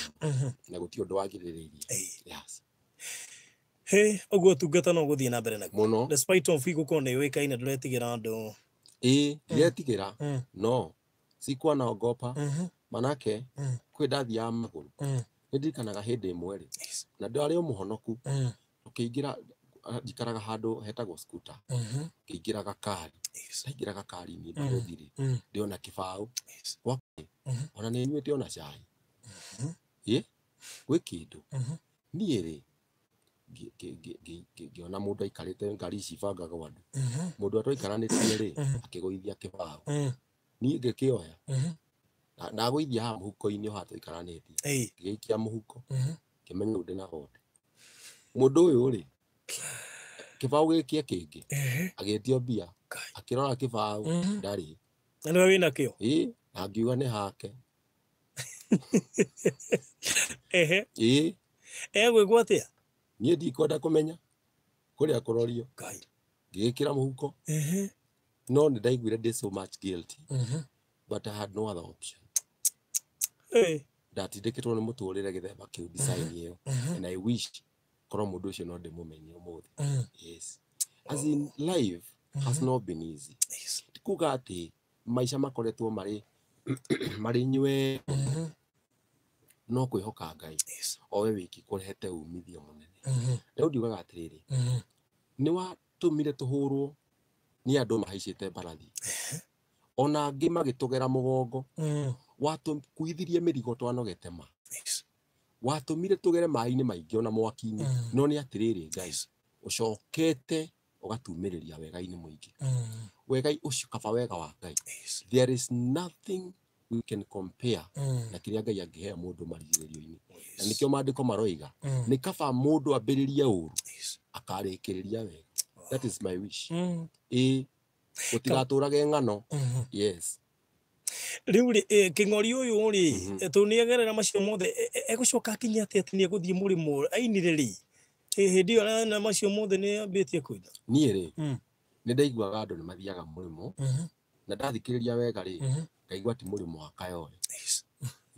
na gũtirĩ ũndũ wagirĩrĩirie. Yes. He ũguo tungata no gũthiĩ na mbere naguo mũno, despite of gũkorwo nĩ ũĩkaine, ndũretigĩra andũ? Ĩĩ, ndiretigĩra, no sikuwa naogopa, manake kwĩ ndathiaga magũrũ. Nĩ ndirikanaga hĩndĩ ĩmwe rĩ, na ndarĩ o mũhonoku, tũkĩingĩra, njikaraga handũ hetagwo Scooter, ngĩingĩra gakari, ndaingĩra gakari-inĩ mbarothi rĩ, ndĩona kĩbaũ gwakwa, ona nĩ nyuĩte ona cai ĩ gwĩ kĩndũ. Niĩ rĩ, ngĩona mũndũ aikarĩte ngari ici ibangagwo andũ, mũndũ ũrĩa twaikaranĩtie rĩ, akĩgũithia kĩbaũ, niĩ ngĩkĩoya na ndagũithia haha mũhuko-inĩ o haha tũikaranĩtie, ngĩgĩikia mũhuko, ngĩmenya rĩu ndĩna honde. Mũndũ ũyũ rĩ, kĩbaũ gĩkĩ kĩngĩ, agĩtio mbia, akĩrora kĩbaũ, ndarĩ. Na nĩwe wĩna kĩo? Ĩ, na ngiuga nĩ hake. Ĩ. Egwĩkwo atĩa? Niĩ ndikwenda kũmenya kũrĩa kũrorio. Ngai. Ngĩgĩkĩra mũhuko, no nĩ ndaiguire ndĩ so much guilty, but I had no other option. Ndatindĩkĩtwo nĩ mũtũrĩre gĩthemba kĩu, design ĩyo, and I wish korwo mũndũ ũcio no ndĩmũmenye ũmũthĩ. Yes, as in, life has not been easy. Ti kuga atĩ maica makoretwo marĩ nywe, no kwĩhoka Ngai o we wiki kũrehete umithio mũnene. Rĩu ndiugaga atĩrĩrĩ, nĩ watũmire tũhũrwo nĩ andũ mahaicĩte mbarathi, ona angĩ magĩtũgera mũgongo, watũkuithirie mĩrigo twanogete ma, watũmire tũgere maĩ-inĩ maingĩ ona mwaki-inĩ, no nĩ atĩrĩrĩ, Ngai ũcokete ũgatumĩrĩria wega-inĩ mũingĩ. Wega ũcio kaba wega wa Ngai, there is nothing we can compare na kĩrĩa Ngai angĩhea mũndũ marigĩrĩrio-inĩ, na nĩkĩo maandĩko maroiga nĩ kaba mũndũ ambĩrĩrie ũru, akarĩkĩrĩria wega. That is my wish. Ĩ, gũtigatũrage ng'ano. Yes. Rĩu rĩ, kĩng'ori ũyũ rĩ, tondũ nĩ agerera macio mothe, egũcoka akinye atĩa atĩ nĩ egũthiĩ mũrĩmo ainire rĩ? Hĩndĩ ĩyo na macio mothe nĩ ambĩtie kũina? Niĩ rĩ, nĩ ndaiguaga andũ nĩ mathiaga mũrĩmo, na ndathikĩrĩria wega rĩ, ngaigua ti mũrĩmo wa Kayole.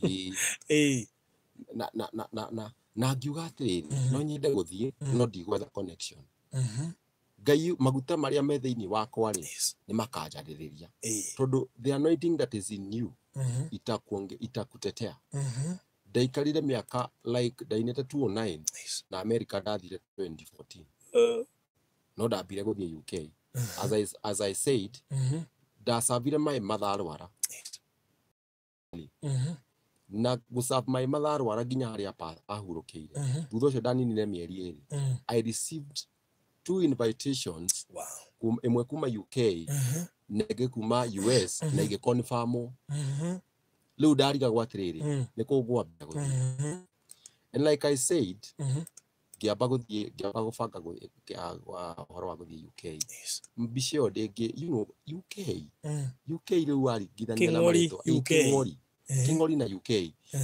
Ĩĩ. Na ngiuga atĩrĩrĩ, no nyende gũthiĩ, no ndigwetha connection. Ngai, maguta marĩa me thĩinĩ wakwa rĩ, nĩ makanjarĩrĩria, tondũ the anointing that is in you itakutetea. Ndaikarire mĩaka, like ndainĩte 2009 na America ndathire 2014, no ndambire gũthiĩ UK. As I said, ndacabire my mother arwara, na gũcaba my mother arwara nginya harĩa ahurũkĩire, thutha ũcio ndaninire mĩeri 2. I received two invitations, ĩmwe kuma UK na ĩngĩ kuma US, na igĩconfirmwo. Rĩu ndarigagwo atĩrĩrĩ, nĩ kũ ngwambia gũthiĩ? And like I said, ngĩamba gũthiĩ, ngĩamba gũbanga ũhoro wa gũthiĩ UK. Mbica ĩyo ndĩngĩ, UK, UK rĩu waringithania na Kĩng'ori, marĩtwa. Ĩ, UK. Kĩng'ori, Kĩng'ori na UK,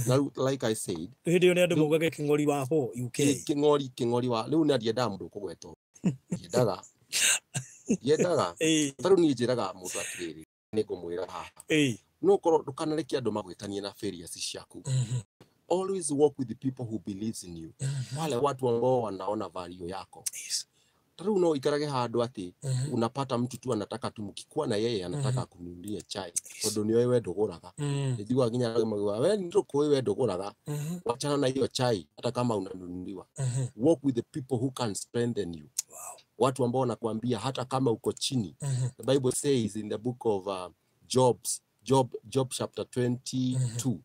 na rĩu like I said, Hĩndĩ ĩyo nĩ andũ maugaga kĩng'ori wa ho UK. Kĩng'ori, kĩng'ori wa rĩu nĩ ndiendaga mũndũ kũgwetwo, ndiendaga. Ta rĩu niĩ njĩraga mũndũ atĩrĩrĩ, nĩ ngũmwĩra haha, no korwo ndũkanareke andũ magwĩtanie na failures ciaku. Always work with the people who believes in you, wale watu ambao wanaona value yako. Ta rĩu no ikarage handũ atĩ unapata mtu tu anataka tu mkikuwa na yeye anataka akununulie chai tondũ nĩoĩ we ndũgũraga. Nĩnjiguaga nginya arĩa maugaga, we nĩtũkũĩ we ndũgũraga, wachana na hiyo chai hata kama unanunuliwa. Work with the people who can strengthen you, watu ambao wanakuambia hata kama uko chini. The Bible says in the book of Job chapter 22,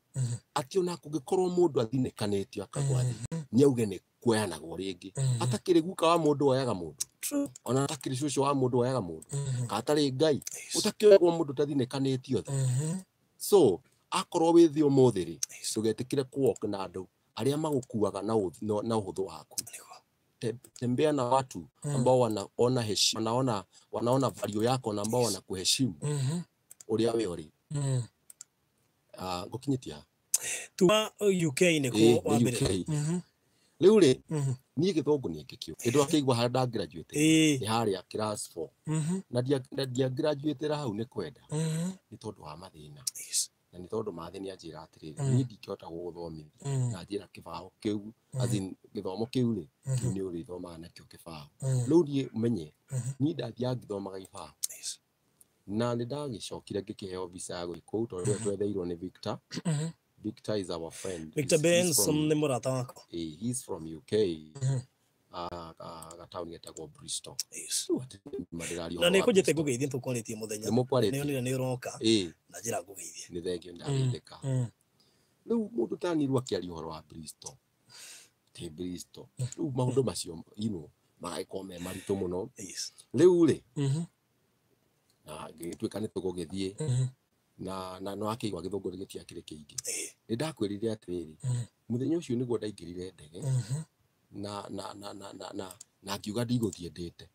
atĩ ona kũngĩkorwo mũndũ athinĩkanĩtio akagwa thĩ, nĩ auge nĩ kuoyanagwo rĩngĩ. Atakĩrĩ guka wa mũndũ oyaga mũndũ, ona atakĩrĩ cũcũ wa mũndũ oyaga mũndũ, katarĩ Ngai ũtakĩoyagwo mũndũ ũtathinĩkanĩtio thĩ. So akorwo wĩ thĩ ũmũthĩ rĩ, ndũgetĩkĩre kũwalk na andũ arĩa magũkuaga na ũhũthũ waku. Tembea na watu ambao wanaona heshima, wanaona value yako na ambao wanakuheshimu ũrĩa we ũrĩ. Ngũkinyĩtie ha? Tuma UK nĩ Ĩ, kũ wa nĩ mbere? UK. Rĩu rĩ, niĩ gĩthũngũ nĩ ngĩkĩũĩ. Nĩ ndwakĩigua harĩa ndagraduate nĩ harĩa class 4. Na ndiagraduatĩra hau nĩ kwenda, nĩ tondũ wa mathĩna. Na nĩ tondũ mathĩ nĩ anjĩra atĩrĩrĩ, niĩ ndingĩhota gũgũthomithia na njĩra kĩbaũ kĩu, as in gĩthomo kĩu rĩ, kĩu nĩ ũrĩthomaga nakĩo kĩbaũ. Rĩu niĩ ũmenye, niĩ ndathiaga ngĩthomaga ibaũ. Na nĩ ndagĩcokire ngĩkĩheo visa ya gũthiĩ kũu tondũ nĩwe twetheirwo nĩ Victor. Victor is our friend. Victor Benson nĩ mũrata wakwa. He's from UK. Gataũni getagwo Bristol. Na nĩ kũnjĩte ngũgeithie tũkwarĩtie mũthenya. Nĩ mũkwarĩtie. Nĩ onire nĩ ũroka. Na njĩra ngũgeithie. Nĩ thengio ndageithĩka. Rĩu mũndũ tanirwo akĩaria ũhoro wa Bristol. Ti Bristol. Rĩu maũndũ macio you know magagĩkorwo me maritũ mũno. Rĩu rĩ, na ngĩgĩtuĩka nĩ tũgũgĩthiĩ na no akĩigua gĩthũngũ gĩtiakĩrĩ kĩingĩ. Nĩ ndakwĩrire atĩrĩrĩ, mũthenya ũcio nĩguo ndaingĩrire ndege na na na na na na na ngiuga ndigũthiĩ ndĩte.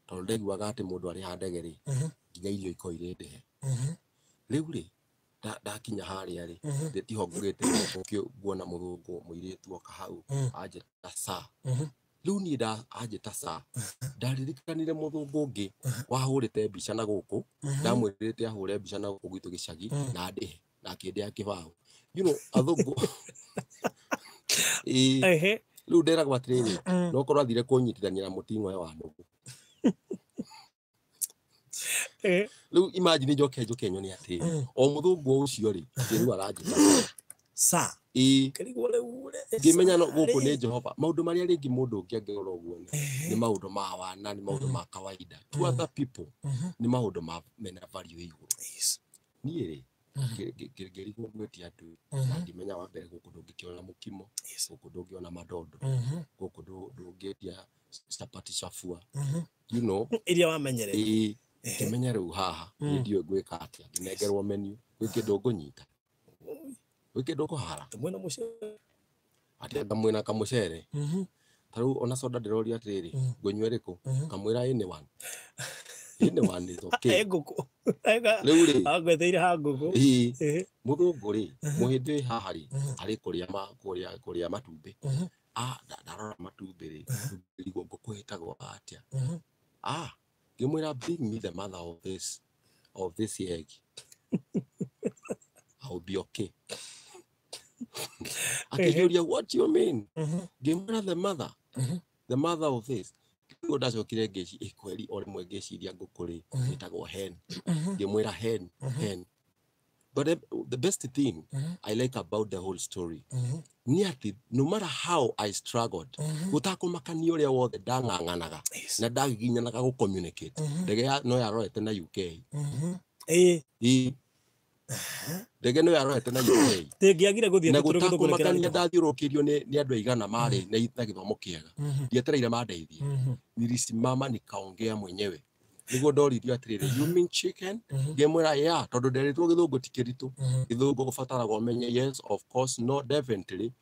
Tondũ ndaiguaga atĩ mũndũ arĩha ndege rĩ, nginya irio ikorwo irĩ ndĩhe. Rĩu rĩ, ndakinya harĩa rĩ, tiho ngũgĩte nguona mũthũngũ mũirĩtu oka hau anjĩta sa. Rĩu niĩ anjĩta sa, ndaririkanire mũthũngũ ũngĩ wahũrĩte mbica na gũkũ, ndamwĩrĩte ahũre mbica na gũkũ gwitũ gĩcagi na ndĩhe, na akĩndĩha kĩbaũ. You know, athũngũ rĩu nderagwo atĩrĩrĩ, no korwo athire kũnyitithania na mũting'oe wa nũgũ. Rĩu imagine njoke njoke nyone atĩ o mũthũngũ ũcio rĩ, rĩu aranjĩta sa. Ngĩmenya no gũkũ nĩ Jehova. Maũndũ marĩa rĩngĩ mũndũ ũngĩ angĩrora ũguo nĩ maũndũ ma wana, nĩ maũndũ ma kawaida. To other people nĩ maũndũ ma mena value igũrũ. Niĩ rĩ, ngĩrigwo ngwĩtia andũ na ngĩmenya wa mbere gũkũ ndũngĩkĩona mũkimo, gũkũ ndũngĩona madondo, gũkũ ndũngĩetia chapati chafua, you know, iria wamenyerete. Ngĩmenya rĩu haha niĩ ndiũĩ ngwĩka atĩa, ngĩnengerwo menu, gwĩ kĩndũ ngũnyita, gwĩ kĩndũ ngũhara, atĩ anga mwĩna kamũcere. Ta rĩu ona soda ndĩroria atĩrĩrĩ, ngũnyua ĩrĩkũ? Kamwĩra anyone. Anyone is okay. Rĩu rĩ, agwetheire ha ngũkũ. Mũthũngũ rĩ, mũhĩndĩ wĩ haha rĩ, arĩ kũrĩa matumbĩ. Ndarora matumbĩ rĩ, ngĩrigwo ngũkũ ĩtagwo atĩa. Ngĩmwĩra bring me the mother of this egg. I will be okay. Akĩnjũria what do you mean? Ngĩmwĩra the mother of this. Rĩu ndacokire kweri o rĩmwe ngĩciria ngũkũ rĩ, ĩtagwo hen. Ngĩmwĩra hen, hen. But the best thing I like about the whole story nĩ atĩ no matter how I struggled, gũtakũmakania ũrĩa wothe ndang'ang'anaga na ndagiginyanaga gũ communicate. Ndege no yarorete na UK. Ndege no yarorete na UK. Ndĩngĩagire gũthiĩ na gũtakũmakania ndathiũrũrũkĩirio nĩ andũ aigana marĩ na gĩthomo kĩega. Ndietereire mandeithie. Nilisimama nikaongea mwenyewe. Nĩguo ndoririo atĩrĩrĩ, you mean chicken? Ngĩmwĩra yeah, tondũ nderitwo gĩthũngũ ti kĩritũ. Gĩthũngũ gũbataraga ũmenye yes, of course, no, definitely,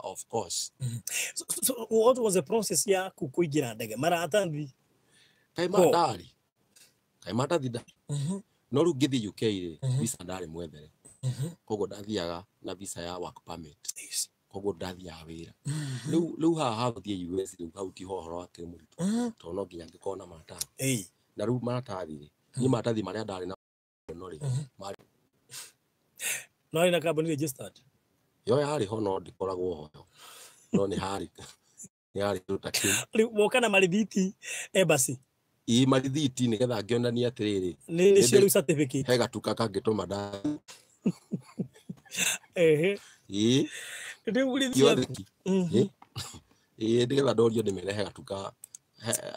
of course. So what was the process yaku kũingĩra ndege? Maratathi? Kaĩ mandarĩ. Kaĩ maratathi ndarĩ. No rĩu ngĩthiĩ UK rĩ, visa ndarĩ mwethere. Koguo ndathiaga na visa ya work permit. Koguo ndathiaga wĩra. Rĩu haha gũthiĩ US rĩu hau tiho ũhoro wakĩrĩ mũritũ. Tondũ no nginya ngĩkorwo na maratathi. Na rĩu maratathi rĩ, niĩ maratathi marĩa ndarĩ namo rĩ, marĩ no harĩ na kambuni registered. Yo yarĩ ho no ndĩkoragwo ho. No nĩ harĩ kĩndũ ta kĩu. Rĩu woka na marithiti embassy. Ĩĩ marithiti nĩgetha ngĩonania atĩrĩrĩ, nĩ nĩcio rĩu certificate. He gatuka kangĩtũma nda. Ĩĩ. Rĩu rĩu Ĩĩ nĩgetha ndorio ndĩmere he gatuka.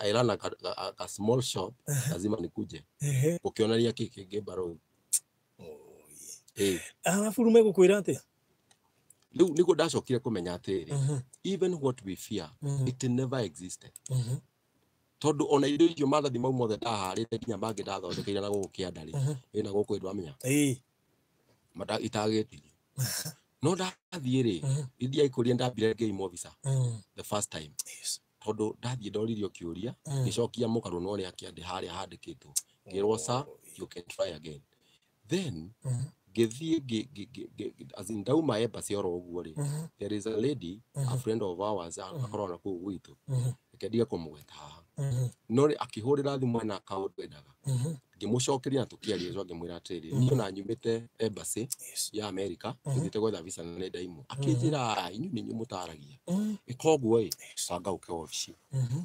I run a small shop, lazima nikuje. Ũkĩonania kĩ kĩngĩ mbarũthi. Arabu rĩu megũkwĩra atĩa? Rĩu nĩguo ndacokire kũmenya atĩrĩrĩ, even what we fear, it never existed. Tondũ ona indo icio maratathi mau mothe ndaharĩte nginya mangĩ ndathondekeire na gũkũ kĩanda rĩ, ĩna gũkũ ndwamenya. Itagĩtirio. No ndathiĩ rĩ, ithiaikũria ndambire ngĩimwo visa the first time. Tondũ ndathiĩ ndoririo kĩũria, ngĩcokia mũgarũ na ũrĩa kĩandĩ harĩa handĩkĩtwo. Ngĩrwo sir, you can try again. Then Ngĩthiĩ as in ndauma embassy oro ũguo rĩ, there is a lady, a friend of ours, akoragwo na kũu gwitũ, reke ndige kũmũgweta haha, no rĩ akĩhũrĩra thimũ ena kaũndũ endaga, ngĩmũcokeria na tũkĩaria so ngĩmwĩra atĩrĩrĩ, niĩ ona nyumĩte embassy ya America, tũthiĩte gwetha visa na nĩ ndaimwo. Akĩnjĩra, inyuĩ nĩ inyuĩ mũtaragia, ĩka ũguo ĩ, banga ũke wabici.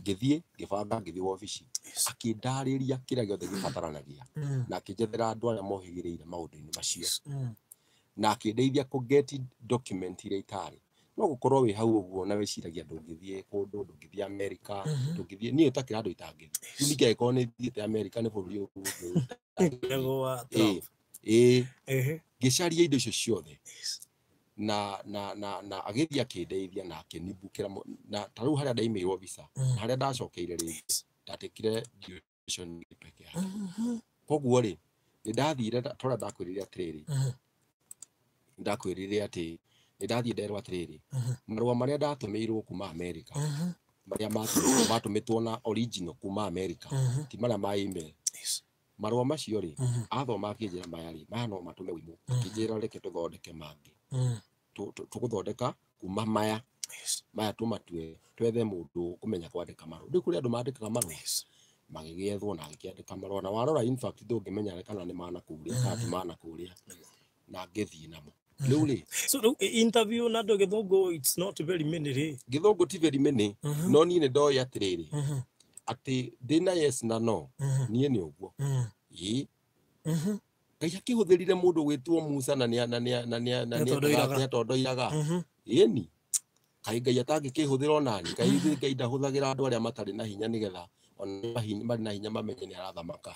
Ngĩthiĩ ngĩbanga, ngĩthiĩ wabici, akĩndarĩria kĩrĩa gĩothe gĩbataranagia na akĩnjethera andũ arĩa mohĩgĩrĩire maũndũ-inĩ macio na akĩndeithia kũ get document iria itarĩ. No gũkorwo wĩ hau ũguo na wĩciragia ndũngĩthiĩ kũndũ, ndũngĩthiĩ America, ndũngĩthiĩ, niĩ takĩra andũ itangĩthiĩ. Rĩu ningĩ angĩkorwo nĩ thiĩte America, nĩ bũrũri ũngĩ ĩ ngĩcaria indo icio ciothe na agĩthiĩ akĩndeithia na akĩnibukĩra na ta rĩu harĩa ndaimĩirwo visa na harĩa ndacokeire rĩngĩ ndatekire duration peke yake. Koguo rĩ, nĩ ndathire torĩa ndakwĩrire atĩrĩrĩ, ndakwĩrire atĩ nĩ ndathiĩ nderwo atĩrĩrĩ, marũa marĩa ndatũmĩirwo kuma America, marĩa matũmĩtwo na original kuma America, ti marĩa ma email, marũa macio rĩ, athoma akĩnjĩra maya rĩ, maya no matũme ũimũ. Akĩnjĩra reke tũthondeke mangĩ, tũgũthondeka kuma maya, maya tũmatue, twethe mũndũ ũkũmenya kwandĩka marũa. Rĩu kũrĩ andũ mandĩkaga marũa, magĩgĩethwo na agĩkĩandĩka marũa, na warora in fact ndũngĩmenya kana nĩ mana kũrĩa kana ti mana kũrĩa, na ngĩthiĩ namo. Rĩu rĩ, so rĩu interview na andũ gĩthũngũ, it's not very many rĩ. Gĩthũngũ ti very many, no niĩ nĩ ndoĩ atĩrĩrĩ, atĩ ndĩna yes na no, niĩ nĩ ũguo ĩĩ. Ngai akĩhũthĩrire mũndũ gwĩtwo Musa na nĩatondoiraga. Ĩni kaĩ Ngai atangĩkĩhũthĩra onani? Kaĩ Ngai ndahũthagĩra andũ arĩa matarĩ na hinya nĩgetha ona marĩ na hinya mamenye nĩ arathamaka?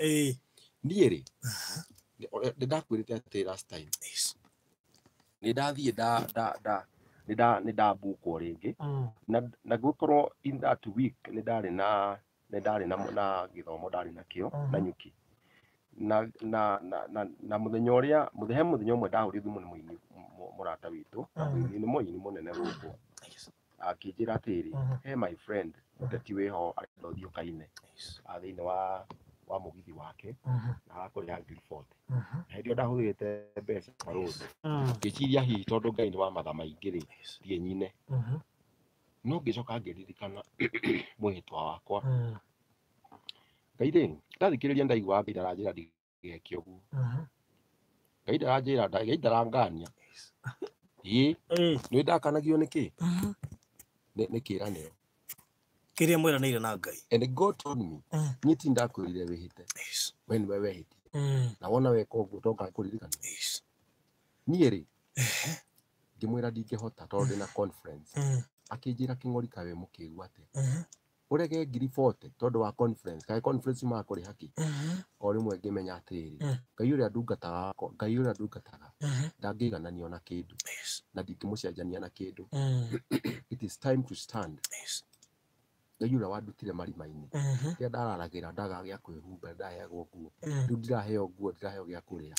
Niĩ rĩ, nĩ ndakwĩrĩte atĩ last time nĩ ndathiĩ nĩ ndambukwo rĩngĩ na gũkorwo in that week nĩ ndarĩ na gĩthomo ndarĩ nakĩo na nyuki na mũthenya ũrĩa he mũthenya ũmwe ndahũrire thimũ nĩ mũini mũrata witũ, nĩ mũini mũnene gũkũ, akĩnjĩra atĩrĩ, hey my friend, mũteti wĩho arenda ũthiĩ ũkaine thĩinĩ wa mũgithi wake na arakũrĩha 40,000. Na hĩndĩ ĩyo ndahũthĩrĩte mbeca barũthi, ngĩciria hihi tondũ Ngai nĩ wa matha maingĩ rĩ, thiĩ nyine. No ngĩcoka ngĩririkana mwĩhĩtwa wakwa. Ngai rĩ, ndathikĩrĩria ndaigua Ngai ndaranjĩra ndigeke ũguo. Ngai ndaranjĩra, Ngai ndarangania. Ĩĩ, nĩ ndakanagio nĩkĩ? Nĩ kĩĩranĩro kĩrĩa mwĩranĩire na Ngai. And God told me, niĩ ti ndakwĩrire wĩhĩte, we nĩwe wehĩtie, na wona weka ũguo to ngakũririkana. Niĩ rĩ, ngĩmwĩra ndingĩhota tondũ ndĩna conference. Akĩnjĩra kĩng'ori kaĩ wĩ mũkĩgu atĩa, ũrege 40,000 tondũ wa conference, kaĩ conference yumaga kũrĩha kĩ? O rĩmwe ngĩmenya atĩrĩrĩ, Ngai ũrĩa ndungataga, Ngai ũrĩa ndungataga ndangĩigananio na kĩndũ na ndingĩmũcenjania na kĩndũ. It is time to stand. Ngai ũrĩa wandutire marima-inĩ, rĩrĩa ndararagĩra ndagaga gĩa kwĩhumba, ndaheagwo nguo, rĩu ndiraheo nguo, ndiraheo gĩa kũrĩa,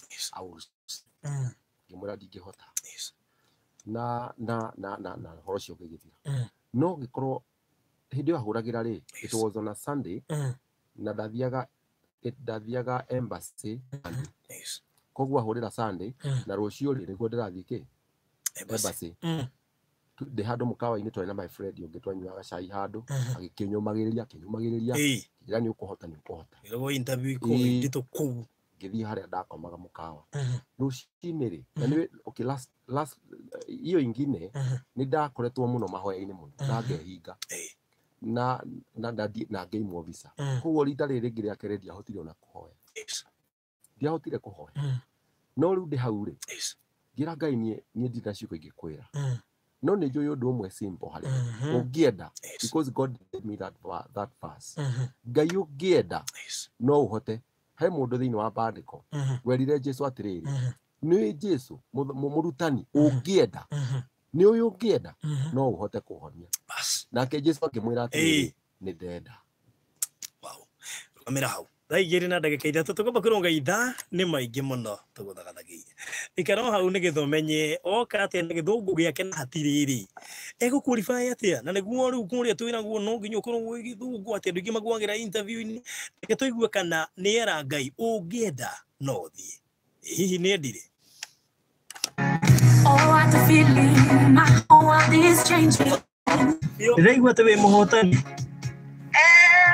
ngĩmwĩra ndingĩhota. Na na na na na ũhoro ũcio ũgĩgĩthira. No ngĩkorwo hĩndĩ ĩyo ahũragĩra rĩ, it was on a Sunday, na ndathiaga embassy, koguo ahũrĩra Sunday na rũciũ rĩ nĩguo ndĩrathiĩ kĩ embassy. Ndĩ handũ mũkawa-inĩ twarĩ na my friend ũngĩ, twanyuaga cai handũ, agĩkĩnyũmagĩrĩria akĩnyũmagĩrĩria, akĩnjĩra nĩ ũkũhota, nĩ ũkũhota. Ĩragwo interview kũu nditũ kũu. Ngĩthiĩ harĩa ndakomaga mũkawa rũcinĩ rĩ, na nĩ okay, last hiyo ingine nĩ ndakoretwo mũno mahoya-inĩ mũno na ngehinga na na na ngĩimwo visa. Koguo rita rĩrĩ rĩngĩ rĩa kerĩ ndiahotire ona kũhoya, ndiahotire kũhoya. No rĩu ndĩ hau rĩ, ngĩra Ngai niĩ ndirĩ na ciugo ingĩkwĩra, no nĩ njũĩ ũndũ ũmwe simple harĩ ũngĩenda, because God gave me that verse. Ngai ũngĩenda no ũhote. He mũndũ thĩinĩ wa bandĩko werire Jesu atĩrĩrĩ, nĩ Jesu mũrutani, ũngĩenda, nĩ ũyũ ũngĩenda no ũhote kũhonia. Nake Jesu akĩmwĩra atĩrĩrĩ, nĩ ndenda. Wow, rũgamĩra hau. Thaa 2:03 tũkwamba kũrũnga ithaa nĩ maingĩ mũno tũgũthagathagiire. Ikara hau nĩgetha ũmenye oka atĩa na gĩthũngũ gĩake na hatirĩrĩ egũqualify atĩa, na nĩguo rĩu kũrĩa twĩragwo no nginya ũkorwo wĩ gĩthũngũ atĩ andũ aingĩ magwagĩra interview-inĩ. Reke tũigue kana nĩ era Ngai ũngĩenda no ũthiĩ. Hihi nĩ endire? Oh, what a feeling, my whole world is changing. Ndĩraigua atĩ wĩ mũhotani.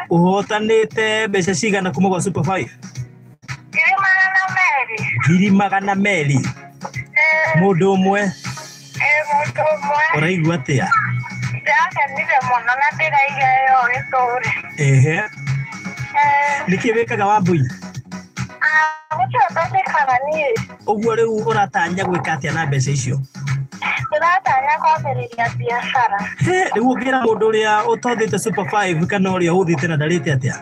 Ũhotanĩte mbeca cigana kuma gwa Super 5? 200,000. Mũndũ ũmwe. Mũndũ ũmwe. Ũraigua atĩa? Ndĩrakenire mũno na ndĩraiga ĩyo ĩtũre. Ehe. Nĩkĩ wĩkaga Wambui? Gũtirĩ ũndũ njĩkaga niĩ. Ũguo rĩu ũratanya gwĩka atĩa na mbeca icio? Ndĩratanya kwambĩrĩria biacara. Rĩu ũngĩra mũndũ ũrĩa ũtothĩte Super 5 kana ũrĩa ũthĩte na ndarĩte atĩa?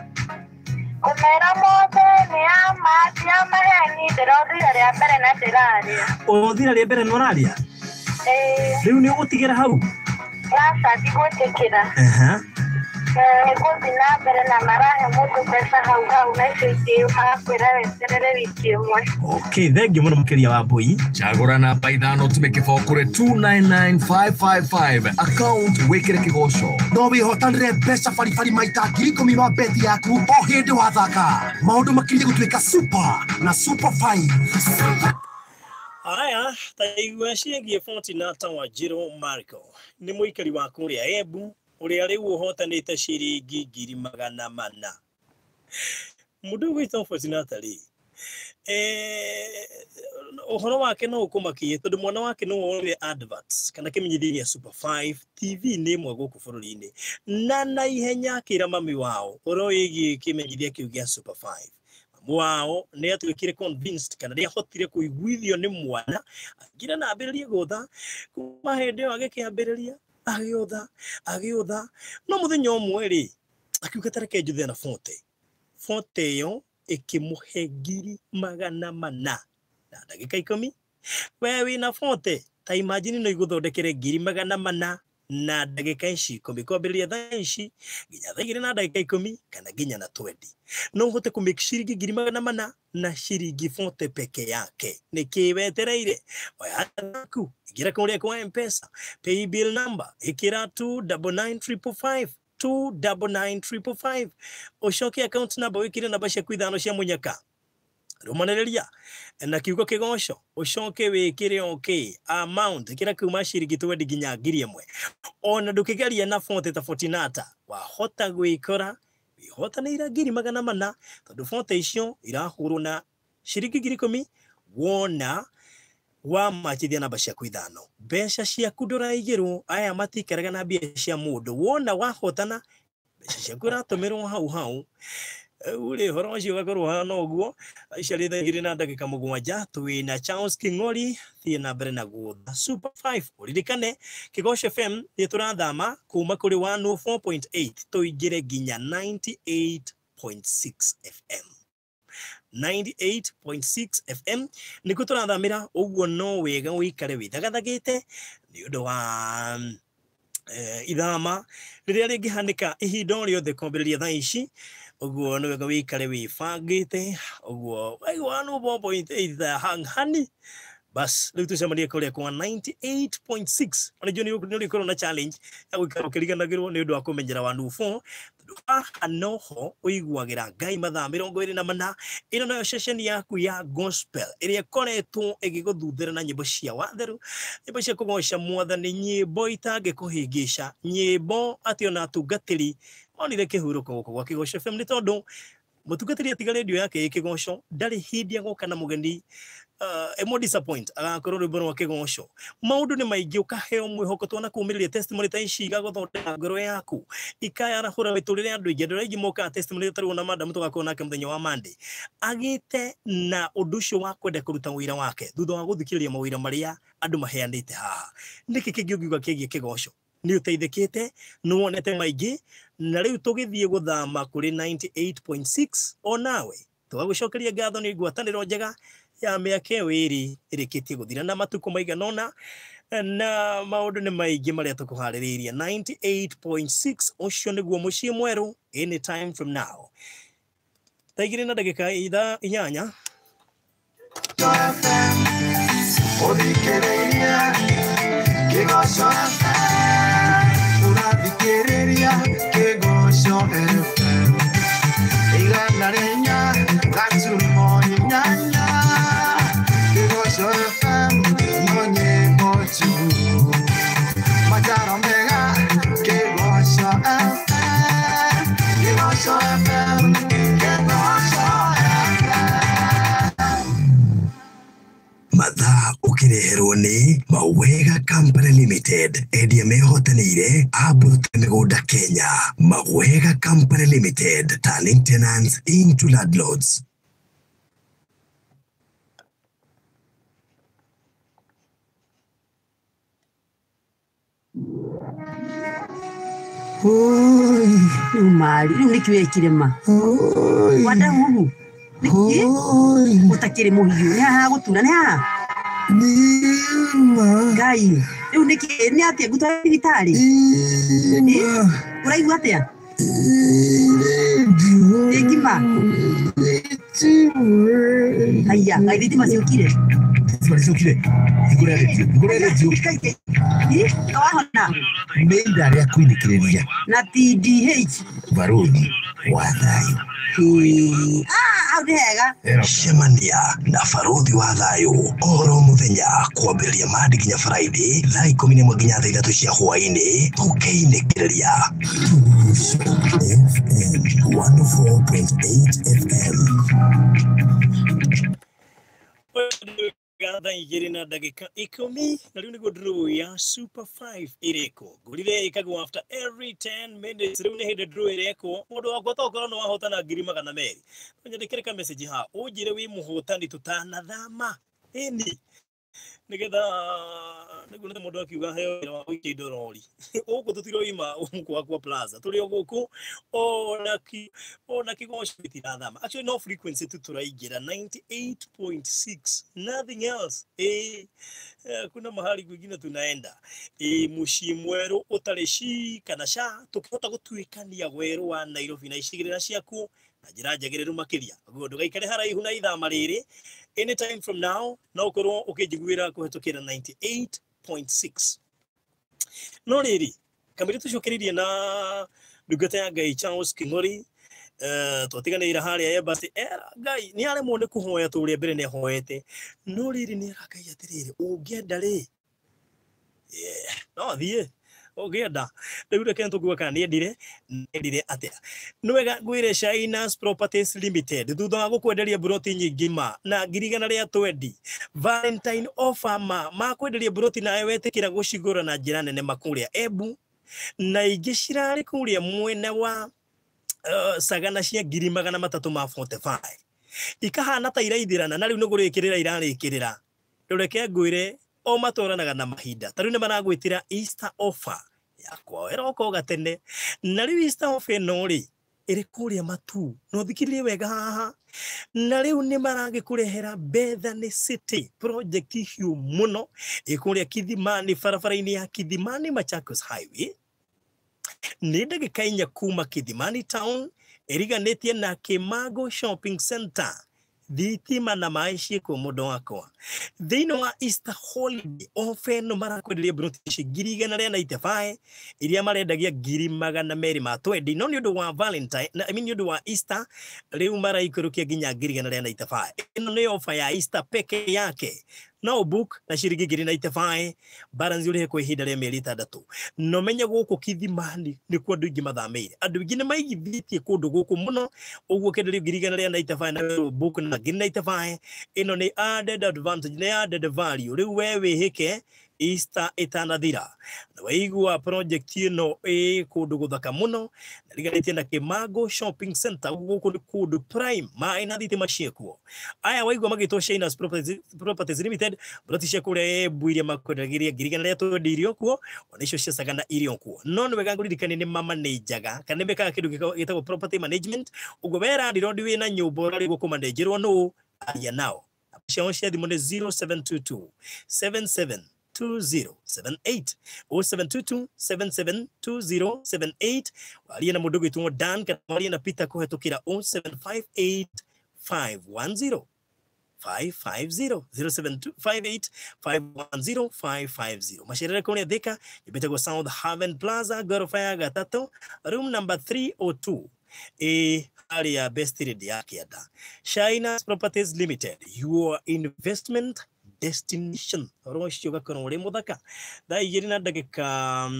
Ngũmera mothe nĩ ya ma, ti ya maheni, ndĩrothire rĩa mbere na ndĩraria. Ũrothire rĩa mbere na ũraria? Ĩĩ. Rĩu nĩ ũgũtigĩra hau? Aca, ndigwĩtĩkĩra. Nĩngũthiĩ na mbere na marahe mũndũ mbeca hau hau na icio ingĩ magakwĩra weterere wiki ĩmwe. Okay, thengiũ mũno makĩria Wambui. Cagũra namba ithano tume kĩbao kũrĩ 299555 account wĩkĩre kĩgoco. No wĩhotanĩre mbeca baribari maita 10,000 ma beti yaku o hĩndĩ wathaka. Maũndũ makĩria gũtuĩka super na Super 5. Aya, taigua ciĩgiĩ Fortunata Wanjiru Marco nĩ mũikari wa kũrĩa Embu ũrĩa rĩu ũhotanĩte ciringi 400,000. Mũndũ ũgwĩtwo Fortunata rĩ, ũhoro wake no ũkũmakie tondũ mwana wake no wonire adverts kana kĩmenyithia gĩa Super 5 TV nĩ ĩmwe gũkũ bũrũri-inĩ, na naihenya akĩra mami wao ũhoro wĩgiĩ kĩmenyithia kĩu gĩa Super 5. Mami wao nĩ atuĩkire convinced kana nĩ ahotire kũiguithio nĩ mwana akĩra na ambĩrĩrie gũtha. Kuma hĩndĩ ĩyo agĩkĩambĩrĩria agĩũtha agĩũtha, no mũthenya ũmwe rĩ akiuga ta reke njũthe na 40. 40 ĩyo ĩkĩmũhe 400,000 na ndagĩka 10. We wĩna 40, ta imagine no igũthondekere 400,000 na ndagĩka ici 10, kwambĩrĩria thaa ici nginya thaa 2 na ndagĩka 10 kana nginya na 20. No ũhote kũ make ciringi 400,000 na ciringi 40 peke yake. Nĩkĩ wetereire? Oya yaku, ingĩra kũrĩa kwa M-Pesa, pay bill number ĩkĩra 299555, 299555, ũcoke account number wĩkĩre namba ciaku ithano cia mũnyaka, rũmanĩrĩria na kiugo kĩgoco, ũcoke wĩkĩre okay amount ĩkĩra kuma ciringi 20 nginya 1,000. Ona ndũkĩgeria na 40 ta Fortunata, wahota gwĩkora wĩhotanĩire 400,000 tondũ 40 icio irahũrwo na ciringi 10,000 wona wamachithia namba ciaku ithano. Mbeca ciaku ndũraigĩrwo, aya matikaraga na mbia cia mũndũ. Wona wahotana mbeca ciaku iratũmĩrwo hau hau. Ule ũhoro ũcio ũgakorwo ũhana ũguo. Ica rĩ thaa 2 na ndagĩka 7 twĩna Charles King'ori, thiĩ na mbere na gũtha Super 5. Ũririkane Kĩgoco FM nĩ tũrathama kuma kũrĩ 104.8 tũingĩre nginya 98.6 FM. 98.6 FM nĩkuo tũrathamĩra. Ũguo no wega ũikare wĩthagathagĩte nĩ ũndũ wa ithama rĩrĩa rĩngĩhanĩka ihinda o rĩothe kwambĩrĩria thaa ici. Ũguo nĩ wega wĩikare wĩbangĩte. Ũguo waigua 104.8 hanghani bas rĩu tũcemanie kũrĩa kwa 98.6. Ona njũĩ nĩ ũrĩkorwo na challenge ya gũikara ũkĩriganagĩrwo nĩ ũndũ wa kũmenyera 104 tondũ haha noho ũiguagĩra Ngai mathaa 24. Ĩno nayo ceceni yaku ya gospel ĩrĩa ĩkoretwo ĩgĩgũthuthĩra na nyĩmbo cia watheru, nyĩmbo cia kũgoca Mwathani, nyĩmbo itangĩkũhĩngĩca, nyĩmbo atĩ ona atungatĩri monire kĩhurũko gũkũ gwa Kĩgoco FM nĩ tondũ mũtungatĩri atiga redio yake ĩ Kĩgoco ndarĩ hĩndĩ agoka na mũgeni emo disappoint agakorwo rwĩmbo rwa Kĩgoco. Maũndũ nĩ maingĩ, ũkaheo mwĩhoko, twana kumĩrĩria testimony ta ici igagũthondeka ngoro yaku, ikayarahũra mĩtũrĩre andũ aingĩ. Andũ aingĩ mokaga testimony tarĩu ona madam tũgakorwo nake mũthenya wa Monday agĩte na ũndũ ũcio wa kwenda kũruta wĩra wake thutha wa gũthikĩrĩria mawĩra marĩa andũ maheanĩte haha. Nĩkĩ kĩngĩ ũngiuga kĩgiĩ Kĩgoco? Nĩ ũteithĩkĩte, nĩ wonete maingĩ, na rĩu tũgĩthiĩ gũthama kũrĩ 98.6 onawe tũgagũcokeria ngatho nĩ ngwatanĩro njega ya mĩaka ĩyo ĩrĩ ĩrĩkĩtie gũthira na matukũ maigana ũna, na maũndũ nĩ maingĩ marĩa tũkũharĩrĩirie. 98.6 ũcio nĩguo mũciĩ mwerũ anytime from now. Thaa 2 na ndagĩka 8. Ũthikĩrĩria Kĩgoco FM, ũrathikĩrĩria Kĩgoco FM, 104.8 Kĩgoco FM. Ũrakĩreherwo nĩ Mawega Company Limited, endia mehotanĩire a mburuta mĩgũnda Kenya. Mawega Company Limited, turning tenants into landlords. Rĩu marĩ rĩu nĩkĩ wekire ma wadahuhu nĩkĩ ũtakĩrĩ mũhiũ nĩ haha gũtura nĩ haha Ngai rĩu nĩkĩ nĩ atĩa ngũtwara thibitarĩ ũraigua atĩa ĩ ngima haiya Ngai thitima ciũkire wahona Nĩ ithaa rĩa kwinĩkĩrĩria na TDH baruthi wa thayũ. Hau nĩ hega. Cemania na baruthi wa thayũ oro mũthenya kwambĩrĩria Monday nginya Friday thaa 11 nginya thaa 3 cia hwaĩ-inĩ tũkĩinĩkĩrĩria FM 104.8 FM. Thaa 2 na ndagĩka 10 na rĩu nĩguo draw ya Super 5 ĩrĩkwo. Ngũrire ĩkagwo after every 10 minutes. Rĩu nĩ hĩndĩ draw ĩrekwo. Mũndũ wakwa tokorwo nĩ wahotana 200,000. Nyandĩkĩre ka message ha ũnjĩre wĩ mũhotani tũtanathama. Ĩni nĩgetha nĩguo nĩ mũndũ akiuga heo wĩra wa gũikia indo rori. Gũkũ tũtiroima gũkũ Aqua Plaza, tũrĩ o gũkũ ona kĩgoco gĩtirathama. Actually no frequency tu tũraingĩra 98.6, nothing else. Kuna mahali kwingine tunaenda mũciĩ mwerũ ũtarĩ ci kana ca, tũkĩhota gũtuĩkania werũ wa Nairobi na icigĩrĩra ciakuo na njĩra njagĩrĩru makĩria. Ũguo ndũgaikare haraihu na ithama rĩrĩ. Anytime from now no ũkorwo ũkĩnjiguĩra kũhetũkĩra 98.6. No rĩrĩ kamĩrĩ tũcokereirie na ndungata ya Ngai Charles King'ori. Twatiganĩire harĩa embassy. Era Ngai nĩ aremwo nĩ kũhoya ta ũrĩa mbere nĩ ahoete, no rĩrĩ nĩ era Ngai atĩrĩrĩ, ũngĩenda rĩ, no thiĩ ũngĩenda. Rĩu reke tũkuga kana nĩendire atĩa. Nĩ wega ngwĩre Shinas Properties Limited thutha wa gũkwenderia mburoti nyingĩ ma na 120,000 Valentine offer ma makwenderia mburoti nawe wetĩkĩra gũcigũra na njĩra nene makũrĩa Embu na ingĩ cirarĩ kũrĩa mwena wa sagana cia 345,000 ikahana ta iraithirana na rĩu nĩ kũrĩkĩrĩra irarĩkĩrĩra. Rĩu reke ngwĩre o matwaranaga na mahinda. Ta rĩu nĩ maragwĩtĩra Easter offer yakwa ĩroka o gatene, na rĩu Easter offer ĩno rĩ ĩrĩ kũrĩa Matu, no thikĩrĩrie wega haha. Na rĩu nĩ maragĩkũrehera Bethany City project hiũ mũno ĩ kũrĩa Kithimani, barabara-inĩ ya Kithimani Machakos Highway. Nĩ ndagĩka 4 kuma Kithimani town, ĩriganĩtie na Kimago Shopping Center. Thitima na maĩ ciĩkuo mũndũ wakwa. Thĩinĩ wa Easter holiday offer ĩno marakwenderia mburoti ici 195,000 iria marendagia 220,000, no nĩ ũndũ wa Valentine, I mean nĩ ũndũ wa Easter rĩu maraikũrũkia nginya 195,000. Ĩno nĩ offer ya Easter peke yake. No book na ciringi 95,000 balance ũrĩhe kwa ihinda rĩa mĩeri 6. No menye gũkũ Kithimani nĩkuo andũ aingĩ mathamĩire. Andũ aingĩ nĩ maigithĩtie kũndũ gũkũ mũno, ũguo kĩenderio 195,000 na book na 95,000. Ĩno nĩ added advantage, nĩ added value. Rĩu we wĩhĩke Easter ĩtanathira. Na waigua project ĩno ĩ kũndũ gũthaka mũno na riganĩtie na Kimago Shopping Center. Gũkũ nĩ kũndũ prime, maĩ na thitima ciĩkuo. Aya waigua magĩtwo Shinas Properties Limited, mburoti cia kũrĩa Embu iria makwendagĩria 120,000 irio kuo, ona icio cia Sagana irio kuo. No nĩ wega ngũririkanie nĩ mamanĩnjaga kana nĩ mekaga kĩndũ gĩtagwo property management. Ũguo we landlord wĩna nyũmba ũrarigwo kũmanĩnjĩrwo nũ, aria nao. Ciao cia thimũ nĩ 0722 77 2078 0722 772078. Warie na mũndũ gwĩtwo Dan kana warie na Peter kũhetũkĩra 0758 510 550 0758 510 550. Macerere kũrĩa Thika ĩbĩtagwo South Haven Plaza gorofa ya 3 room number 302 ĩ harĩa Best Trade ya Kĩanda. Shinas Properties Limited, your investment destination. Ũhoro ũcio ũgakorwo ũrĩ mũthaka. Thaa 2 na ndagĩka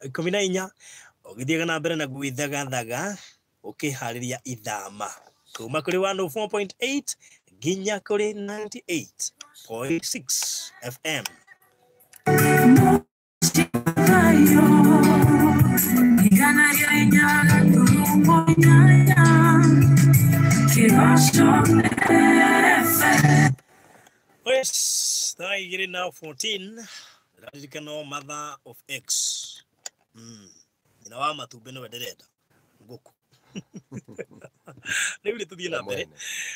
14 ũgĩthiaga na mbere na gwĩthagathaga ũkĩharĩria ithama kuma kũrĩ 104.8 Nginya kũrĩ 98.6 FM. Yes, thaa igĩrĩ na 14 Ririkano mother of X. Nyina wa matumbĩ nĩwe ndĩrenda ngũkũ. Rĩu rĩ tũthiĩ na mbere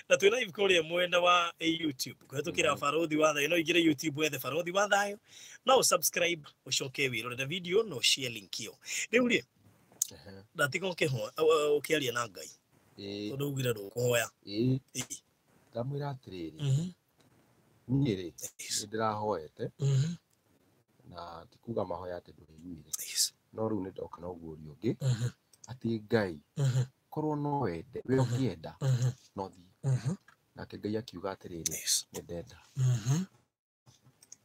na twĩ live kũrĩa mwena wa YouTube kũhetũkĩra Barothi wa Thayũ. No ingĩre YouTube wethe Barothi wa Thayũ, no subscribe ũcoke wĩrorere video no share link ĩyo. Rĩu rĩ ndatiga ũkĩaria na Ngai tondũ ugire ndũkũhoya. Ndamwĩra atĩrĩrĩ, niĩ rĩ nĩ ndĩrahoete na ti kuga mahoya atĩ ndũiguire, no rĩu nĩ ndoka na ũguũrio ũngĩ atĩ Ngai korwo no wende we ũngĩenda no thiĩ. Nake Ngai akiuga atĩrĩrĩ, nĩ ndenda.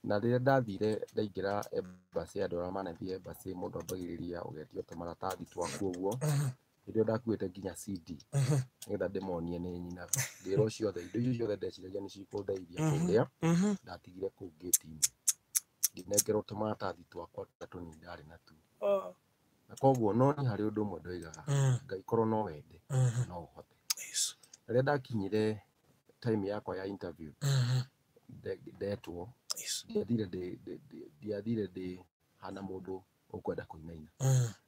Na rĩrĩa ndathire ndaingĩra embassy, andũ arĩa manathiĩ embassy mũndũ ambagĩrĩria ũgetio tũmaratathi twaku ũguo, hĩndĩ ĩyo ndakuĩte nginya CD nĩgetha ndĩmonie nĩ nyinaga. Ngĩrwo ciothe indo icio ciothe ndeciragia nĩ cikũndeithia kũrĩa, ndatigire kũu gate-inĩ, ngĩnengerwo tũmaratathi twakwa tũrĩa tũnini ndarĩ natuo. Na koguo no niĩ harĩ ũndũ ũmwe ndoigaga, Ngai korwo no wende no ũhote. Rĩrĩa ndakinyire time yakwa ya interview, ndetwo, ndiathire ndĩ hana mũndũ ũkwenda kũinaina.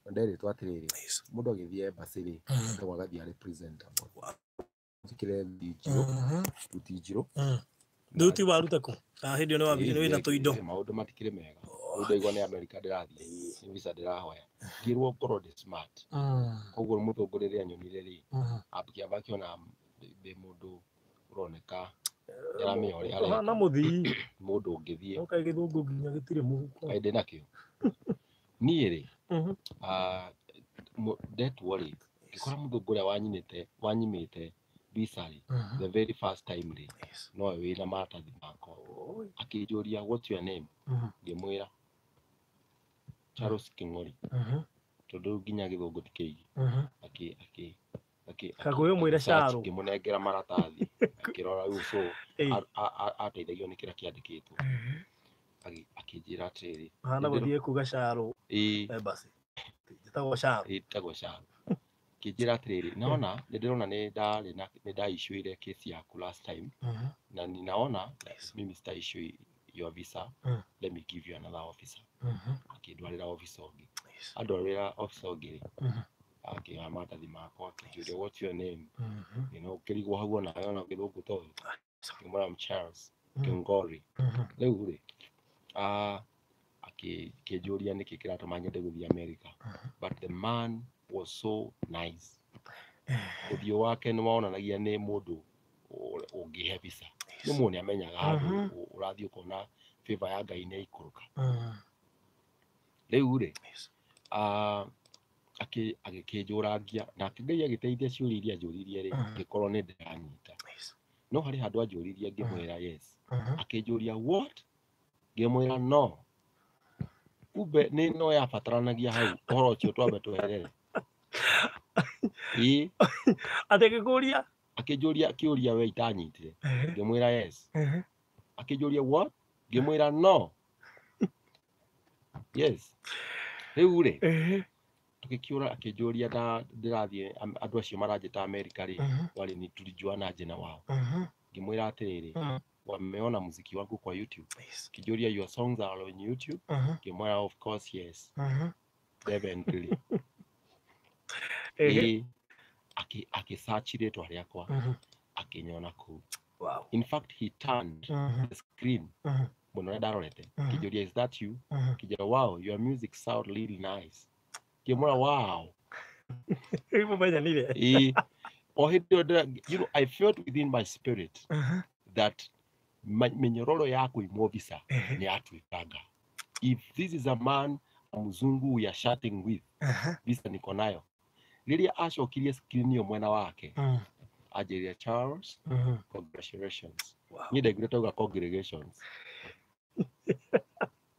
Nderĩtwo atĩrĩrĩ, mũndũ agĩthiĩ embassy rĩ, endagwo agathiĩ arĩ presentable. Njĩkĩre thuti njirũ. Thuti waruta kũ? Kana hĩndĩ ĩyo nĩ wĩna tũindo? Maũndũ matikĩrĩ mega. Rĩu ndaigua nĩ America ndĩrathiĩ, nĩ visa ndĩrahoya. Ngĩrwo ngorwo ndĩ smart. Koguo mũthũngũ rĩrĩa anyonire rĩ, akĩamba akĩona ndĩ mũndũ ũroneka nĩaramenya ũrĩa areka. Ũhana mũthii. Mũndũ ũngĩthiĩ. Ũka gĩthũngũ nginya gĩtirĩ mũhuko. Kaĩ ndĩ nakĩo. Niĩ rĩ, ndetwo rĩ, ngĩkora mũthũngũ ũrĩa wanyimĩte visa rĩ, the very first time rĩ, nowe wĩna maratathi makwa. Akĩnjũria what's your name? Ngĩmwĩra Charles King'ori. Tondũ nginya gĩthũngũ ti kĩingĩ. Kagũyũ mwĩre Charles. Ngĩmũnengera maratathi, akĩrora rĩu so ateithagio nĩ kĩrĩa kĩandĩkĩtwo. Akĩnjĩra atĩrĩrĩ, Hana gũthiĩ kuga Charles embassy. Njĩtagwo Charles. Njĩtagwo Charles. Akĩnjĩra atĩrĩrĩ, naona nĩ ndĩrona nĩ ndarĩ na nĩ ndaissuire case yaku last time na ninaona mimi sita issue your visa, let me give you another officer. Akĩndwarĩra officer ũngĩ. Andwarĩra officer ũngĩ rĩ, akĩoya maratathi makwa, akĩnjũria what's your name? You know, ũkĩrigwo hau onawe ona gĩthũngũ ta ũyũ. Ngĩmwĩra I'm Charles King'ori. Rĩu rĩ, akĩnjũria nĩkĩ kĩratũma nyende gũthiĩ America. But the man was so nice. Ũthiũ wake nĩ wonanagia nĩ mũndũ ũngĩhe visa. Nĩ mũndũ nĩ amenyaga handũ ũrathiĩ ũkona favor ya Ngai nĩ ĩikũrũka. Rĩu rĩ, agĩkĩnjũrangia nake Ngai agĩteithia ciũria iria anjũririe rĩ, ngĩkorwo nĩ ndĩranyita. No harĩ handũ anjũririe ngĩmwĩra yes. Akĩnjũria what? Ngĩmwĩra no. Kumbe nĩ no yabataranagia hau ũhoro ũcio twambe tweherere. Ĩĩ. Atĩ agĩkũria? Akĩnjũria kĩũria we itanyitire. Ngĩmwĩra yes. Akĩnjũria what? Ngĩmwĩra no. Yes. Rĩu rĩ, tũgĩkĩũra akĩnjũria na ndĩrathiĩ andũ acio maranjĩta America rĩ, warĩ ni tulijuana aje na wao. Ngĩmwĩra atĩrĩrĩ, wameona muziki wangu kwa YouTube. Akĩnjũria your songs are on YouTube. Ngĩmwĩra of course yes. Definitely. Ĩĩ, akĩ-search rĩtwa rĩakwa, akĩnyona kũu. In fact, he turned the screen mũno ũrĩa ndarorete. Akĩnjũria is that you? Akĩnjĩra wow, your music sound really nice. Ngĩmwĩra wow. Rĩu mũmenyanire. Ĩĩ. O hĩndĩ ĩyo you know, I felt within my spirit that mĩnyororo ya kũimwo visa nĩ yatuĩkanga. If this is a man, a mzungu we are chatting with, visa niko nayo. Rĩrĩa acokirie screen ĩyo mwena wake, anjĩrire Charles, congratulations. Niĩ ndaiguire tauga congregations.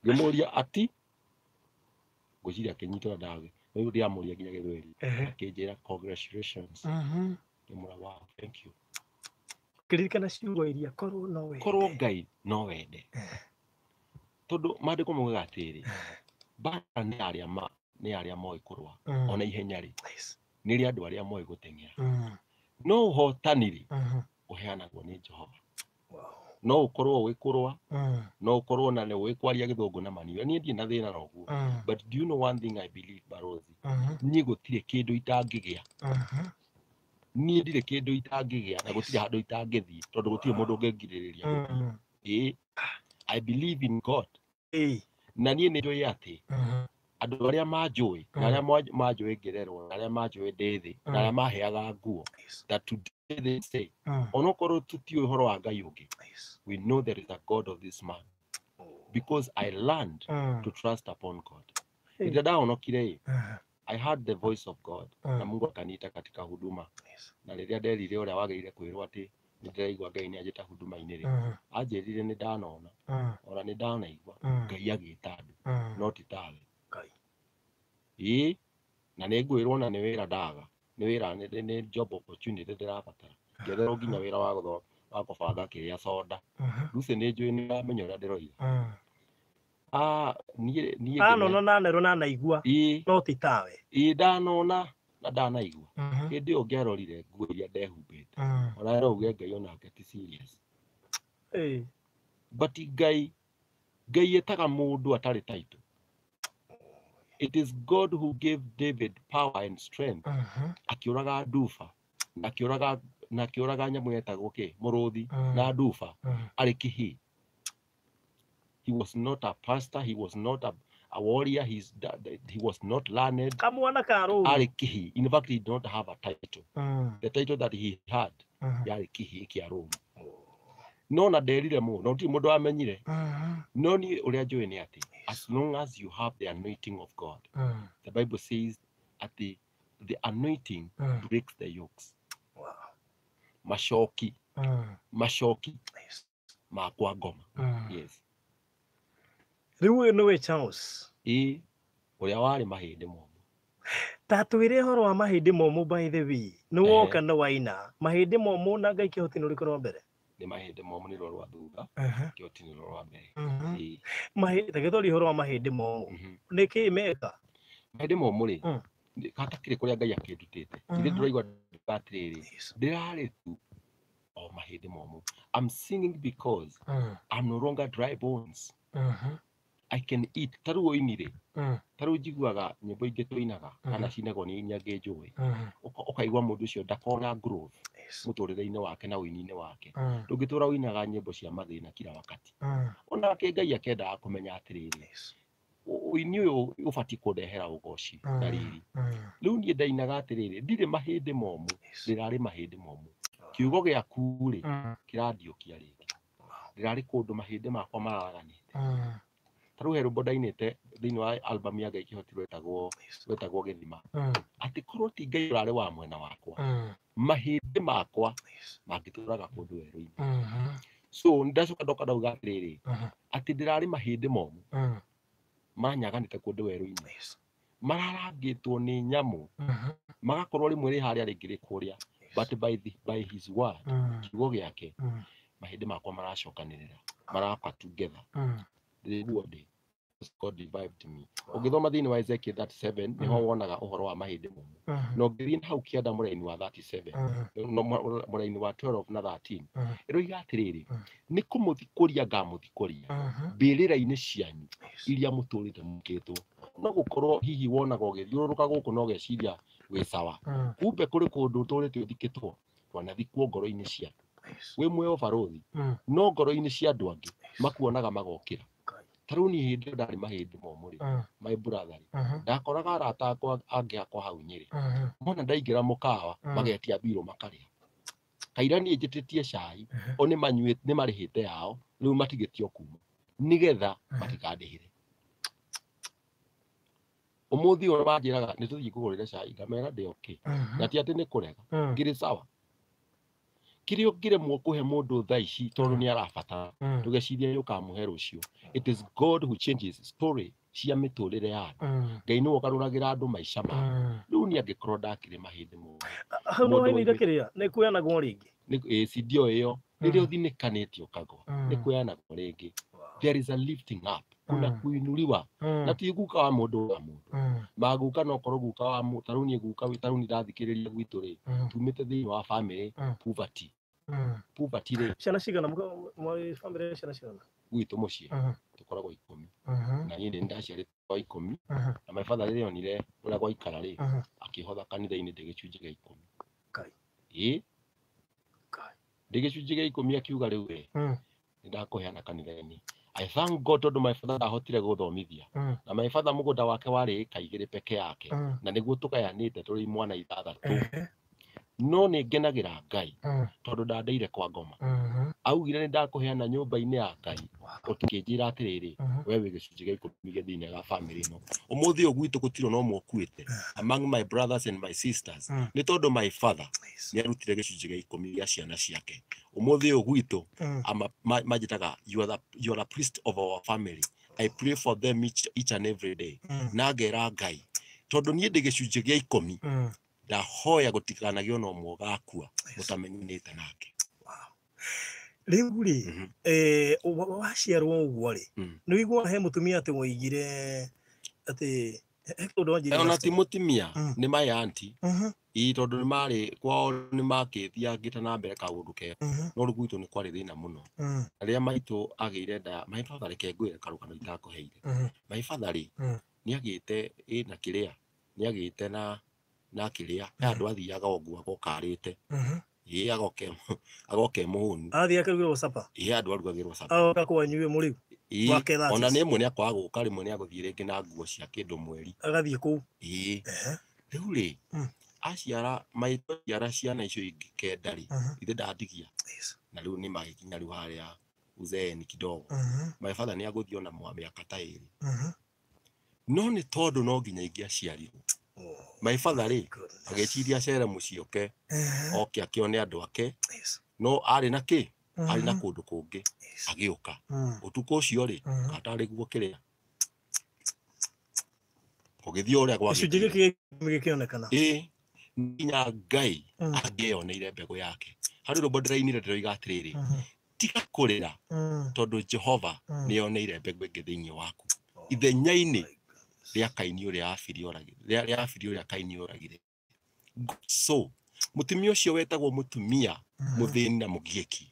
Ngĩmũria ati, ngwĩciria akĩnyitwo ndawe. Rĩu ndĩramũria nginya gĩthweri. Akĩnjĩra congratulations. Ngĩmwĩra wow, thank you. Ngĩririkana ciugo iria korwo no wende. Korwo Ngai no wende. Tondũ maandĩko maugaga atĩrĩrĩ, mbara nĩ arĩa nĩ arĩa moĩ kũrũa, ona ihenya rĩ nĩ rĩa andũ arĩa moĩ gũteng'era. No ũhotani rĩ ũheanagwo nĩ Jehova. No ũkorwo ũĩ kũrũa, no ũkorwo na nĩ ũĩ kwaria gĩthũngũ na maniũrũ. Niĩ ndirĩ na thĩna na ũguo. But do you know one thing I believe, Barothi? Niĩ gũtirĩ kĩndũ itangĩgĩa. Niĩ ndirĩ kĩndũ itangĩgĩa na gũtirĩ handũ itangĩthiĩ tondũ gũtirĩ mũndũ ũngĩngirĩrĩria gũthiĩ. Ĩĩ, I believe in God. Na niĩ nĩ njũĩ atĩ andũ arĩa manjũĩ na arĩa manjũĩ ngĩrerwo na arĩa manjũĩ ndĩ thĩ na arĩa maheaga nguo, that today they say, onokorwo tũtiũĩ ũhoro wa Ngai ũngĩ, we know there is a God of this man because I learned to trust upon God. Rĩrĩa ndahonokire ĩ, I heard the voice of God na Mungu akaniita katika huduma. Na rĩrĩa nderire ũrĩa wagĩrĩire kwĩrwo atĩ nĩ ndĩraigua Ngai nĩ anjĩta huduma-inĩ rĩ, anjĩrire nĩ ndanona ona nĩ ndanaigua Ngai agĩta andũ no ti tawe. Ĩĩ, na nĩ ngwĩrwo na nĩ wĩra ndaga, nĩ wĩra nĩ job opportunity ndĩrabatara. Ngĩetherwo nginya wĩra wa wa kũbanga kĩrĩa soda. Lucy nĩ njũĩ nĩ ũramenya ũrĩa ndĩroiga. Niĩ Anona na nerwo na naigua no ti tawe. Ĩĩ, ndanona na ndanaigua. Hĩndĩ ĩyo ngĩarorire nguo iria ndehumbĩte. Ona no uge Ngai onake ti serious. But Ngai ĩtaga mũndũ atarĩ title. It is God who gave David power and strength. Akĩũraga nduba, na akĩũraga nyamũ yetagwo kĩ, mũrũthi na nduba arĩ kĩhĩĩ. He was not a pastor, he was not a warrior, he was not learned. Kamwana ka rũru. Arĩ kĩhĩĩ. In fact, he did not have a title. The title that he had yarĩ kĩhĩĩ kĩa rũru. No na nderire mũno, no gũtirĩ mũndũ wamenyire. No niĩ ũrĩa njũĩ nĩ atĩ, as long as you have the anointing of God, the Bible says at the anointing breaks the yokes. Wow. Macoki. Macoki makwa ngoma. Yes. Rĩu ũyũ nĩwe Charles. Ĩĩ, ũrĩa warĩ mahĩndĩ momũ. Ta twĩre ũhoro wa mahĩndĩ momũ by the way. Nĩ woka na waina. Mahĩndĩ momũ na Ngai kĩhoti nĩ ũrĩkũ rwa mbere? Nĩ mahĩndĩ momũ nĩ rwa thutha, kĩhoti nĩ rwa mbere. Ta gĩthoria ũhoro wa mahĩndĩ momũ. Nĩ kĩĩ meka? Mahĩndĩ momũ rĩ, hatakĩrĩ kũrĩa Ngai akĩndutĩte. Ithuĩ tũraigua atĩrĩrĩ, ndĩrarĩ tu o mahĩndĩ momũ. I'm singing because I'm no longer dry bones. I can eat. Ta rĩu ũini rĩ, ta rĩu njiguaga nyĩmbo ingĩ tũinaga kana cinagwo nĩ inya angĩ njũĩ, ũkaigua mũndũ ũcio ndakona growth mũtũrĩre-inĩ wake na ũini-inĩ wake. Ndũngĩtũra ũinaga nyĩmbo cia mathĩna kila wakati. Onake Ngai akendaga kũmenya atĩrĩrĩ, ũini ũyũ ũbatiĩ kũndehera ũgoci na riri. Rĩu niĩ ndainaga atĩrĩrĩ, ndirĩ mahĩndĩ momũ, ndĩrarĩ mahĩndĩ momũ. Kiugo gĩaku rĩ, kĩrandiũkia rĩngĩ. Ndĩrarĩ kũndũ mahĩndĩ makwa mararaganĩte. Ta rĩu he rwĩmbo ndainĩte thĩinĩ wa album ya Ngai Kĩhoti rwetagwo Gĩthima. Atĩ korwo ti Ngai ũrarĩ wa mwena wakwa, mahĩndĩ makwa mangĩtũraga kũndũ werũ-inĩ. So ndacoka ndoka ndauga atĩrĩrĩ, atĩ ndĩrarĩ mahĩndĩ momũ manyaganĩte kũndũ werũ-inĩ, mararangĩtwo nĩ nyamũ, magakorwo rĩmwe rĩ harĩa rĩngĩ rĩ kũrĩa, but by his word, kiugo gĩake, mahĩndĩ makwa maracokanĩrĩra, maraka together. Rĩguo ndĩ. God revived me. Ũngĩthoma thĩinĩ wa Ezekiel 37 nĩho wonaga ũhoro wa mahĩndĩ momũ. Na ũngĩthiĩ hau kĩanda mũraini wa 37, mũraini wa 12 na 13, ĩroiga atĩrĩrĩ, nĩ kũmũthikũria ngamũthikũria mbĩrĩra-inĩ cianyu iria mũtũrĩte mũkĩtwo. No gũkorwo hihi wonaga ũgĩthiũrũrũka gũkũ na ũgeciria wĩ sawa, kumbe kũrĩ kũndũ ũtũrĩte ũthikĩtwo, twanathikwo ngoro-inĩ cia andũ. Wĩ muoyo barũthi, no ngoro-inĩ cia andũ angĩ makuonaga magokĩra. Ta rĩu niĩ hĩndĩ ĩyo ndarĩ mahĩndĩ momũ rĩ, my brother rĩ, ndakoraga arata akwa angĩ akwa hau Nyĩrĩ, mona ndaingĩra mũkawa magetia mbirũ makarĩa. Kaira niĩ njĩtĩtie cai, o nĩ marĩhĩte yao, rĩu matigĩtio kuma, nĩgetha matikandĩhĩre. Ũmũthĩ ũyũ manjĩraga nĩ tũthiĩ kũgũrĩra cai, ngamera ndĩ okay, na ti atĩ nĩ kũrega, ngĩrĩ sawa. Kĩrĩa ũngĩremwo kũhe mũndũ thaa ici tondũ nĩ arabatara, ndũgecirie nĩ ũkamũhe rũciũ. It is God who changes story cia mĩtũrĩre ya andũ. Ngai nĩwe ũgarũragĩra andũ maica mao. Rĩu niĩ angĩkorwo ndakĩrĩ mahĩndĩ momũ. Hau no wainire kĩrĩa, nĩ kuoyanagwo rĩngĩ. Nĩ seed o ĩyo rĩrĩa ũthinĩkanĩtie ũkagwa nĩ kuoyanagwo rĩngĩ. There is a lifting up, kuna kuinuliwa. Na ti guka wa mũndũ wa mũndũ maguka, no korwo guka wa mũndũ tarĩu niĩ guka tarĩu niĩ ndathikĩrĩria gwitũ rĩ, tumĩte thĩinĩ wa family poverty, poverty rĩ. Ciana cigana mwarĩ family, ciana cigana? Gwitũ mũciĩ tũkoragwo 10, na niĩ nĩ ndaciarĩtwo 10. Na my father rĩrĩa onire ũrĩa gwaikara rĩ, akĩhotha kanitha-inĩ ndĩ gĩcunjĩ gĩa 10. Ngai. Ĩĩ. Ngai. Ndĩ gĩcunjĩ gĩa 10, akiuga rĩu we nĩ ndakũheana kanitha-inĩ. I thank God tondũ my father ndahotire gũthomithia. Na my father mũgũnda wake warĩ ĩka 2 peke yake, na nĩguo tũgayanĩte tũrĩ imwana 6. No nĩ ngenagĩra Ngai tondũ ndandeire kwa ngoma. Augire nĩ ndakũheana nyũmba-inĩ ya Ngai, ũtukĩnjĩra atĩrĩrĩ, we wĩ gĩcunjĩ gĩa 10 gĩa thĩinĩ ga family ĩno. Ũmũthĩ ũyũ gwitũ gũtirĩ na ũmwe ũkuĩte among my brothers and my sisters, nĩ tondũ my father nĩ arutire gĩcunjĩ gĩa 10 gĩa ciana ciake. Ũmũthĩ ũyũ gwitũ manjĩtaga you are a priest of our family. I pray for them each and every day, na ngera Ngai tondũ niĩ ndĩ gĩcunjĩ gĩa 10, ndahoya gũtikanagĩe ona ũmwe ũgakua mũtamenyanĩte nake. Rĩu rĩ, waciarwo ũguo rĩ, nĩ ũiguaga he mũtumia atĩ woigire atĩ he kĩũndũ wanjĩrire? Ona ti mũtumia, nĩ my auntie. Ĩĩ, tondũ nĩ marĩ kwao nĩ makĩthiangĩte na mbere kaũndũ kega, no rĩu gwitũ nĩ kwarĩ thĩna mũno. Na rĩrĩa maitũ agĩire nda, my father, reke ngwĩre karũgano itakũheire. My father rĩ, nĩ agĩte ĩna kĩrĩa, nĩ agĩte na kĩrĩa, he handũ athiaga ũguo agoka arĩte. Ĩĩ, agoke mũhũnu. Athiĩ akarugĩrwo capa? Ĩĩ, handũ arugagĩrwo capa. Agoka kwanyu mũrĩu? Ĩĩ. Gwake that Ona is. nĩ ĩmwe nĩ akwaga gũka, rĩmwe nĩ agũthiĩ rĩngĩ na nguo cia kĩndũ mweri. Agathiĩ kũu? Ĩĩ. Rĩu rĩ, aciara maitũ, aciara ciana icio ingĩ 9 rĩ, ithe ndandigia. Na rĩu nĩ magĩkinya rĩu harĩa uzeeni kidogo. My father nĩ agũthiĩ ona mĩaka ta 2. No nĩ tondũ no nginya ingĩaciarirwo, my father rĩ, agĩciria acere mũciĩ oke oke akĩone andũ ake. No arĩ na kĩ, arĩ na kũndũ kũngĩ. Agĩũka ũtukũ ũcio rĩ, katarĩ guo kĩrĩa gũgĩthiĩ ũrĩa Gĩcunjĩ gwagĩthire. Gĩkĩ gĩkĩonekana. Ĩĩ, nginya Ngai angĩeyoneire mbegũ yake. Harĩ rwĩmbo ndĩrainire ndĩroiga atĩrĩrĩ, tiga kũrĩra tondũ Jehova nĩoneire mbegũ ĩngĩ thĩinĩ waku ithenya-inĩ rĩa Kaini ũrĩa Abiri oragire, rĩa Abiri ũrĩa Kaini oragire. So mũtumia ũcio wetagwo mũtumia mũthĩni na mũgiĩki,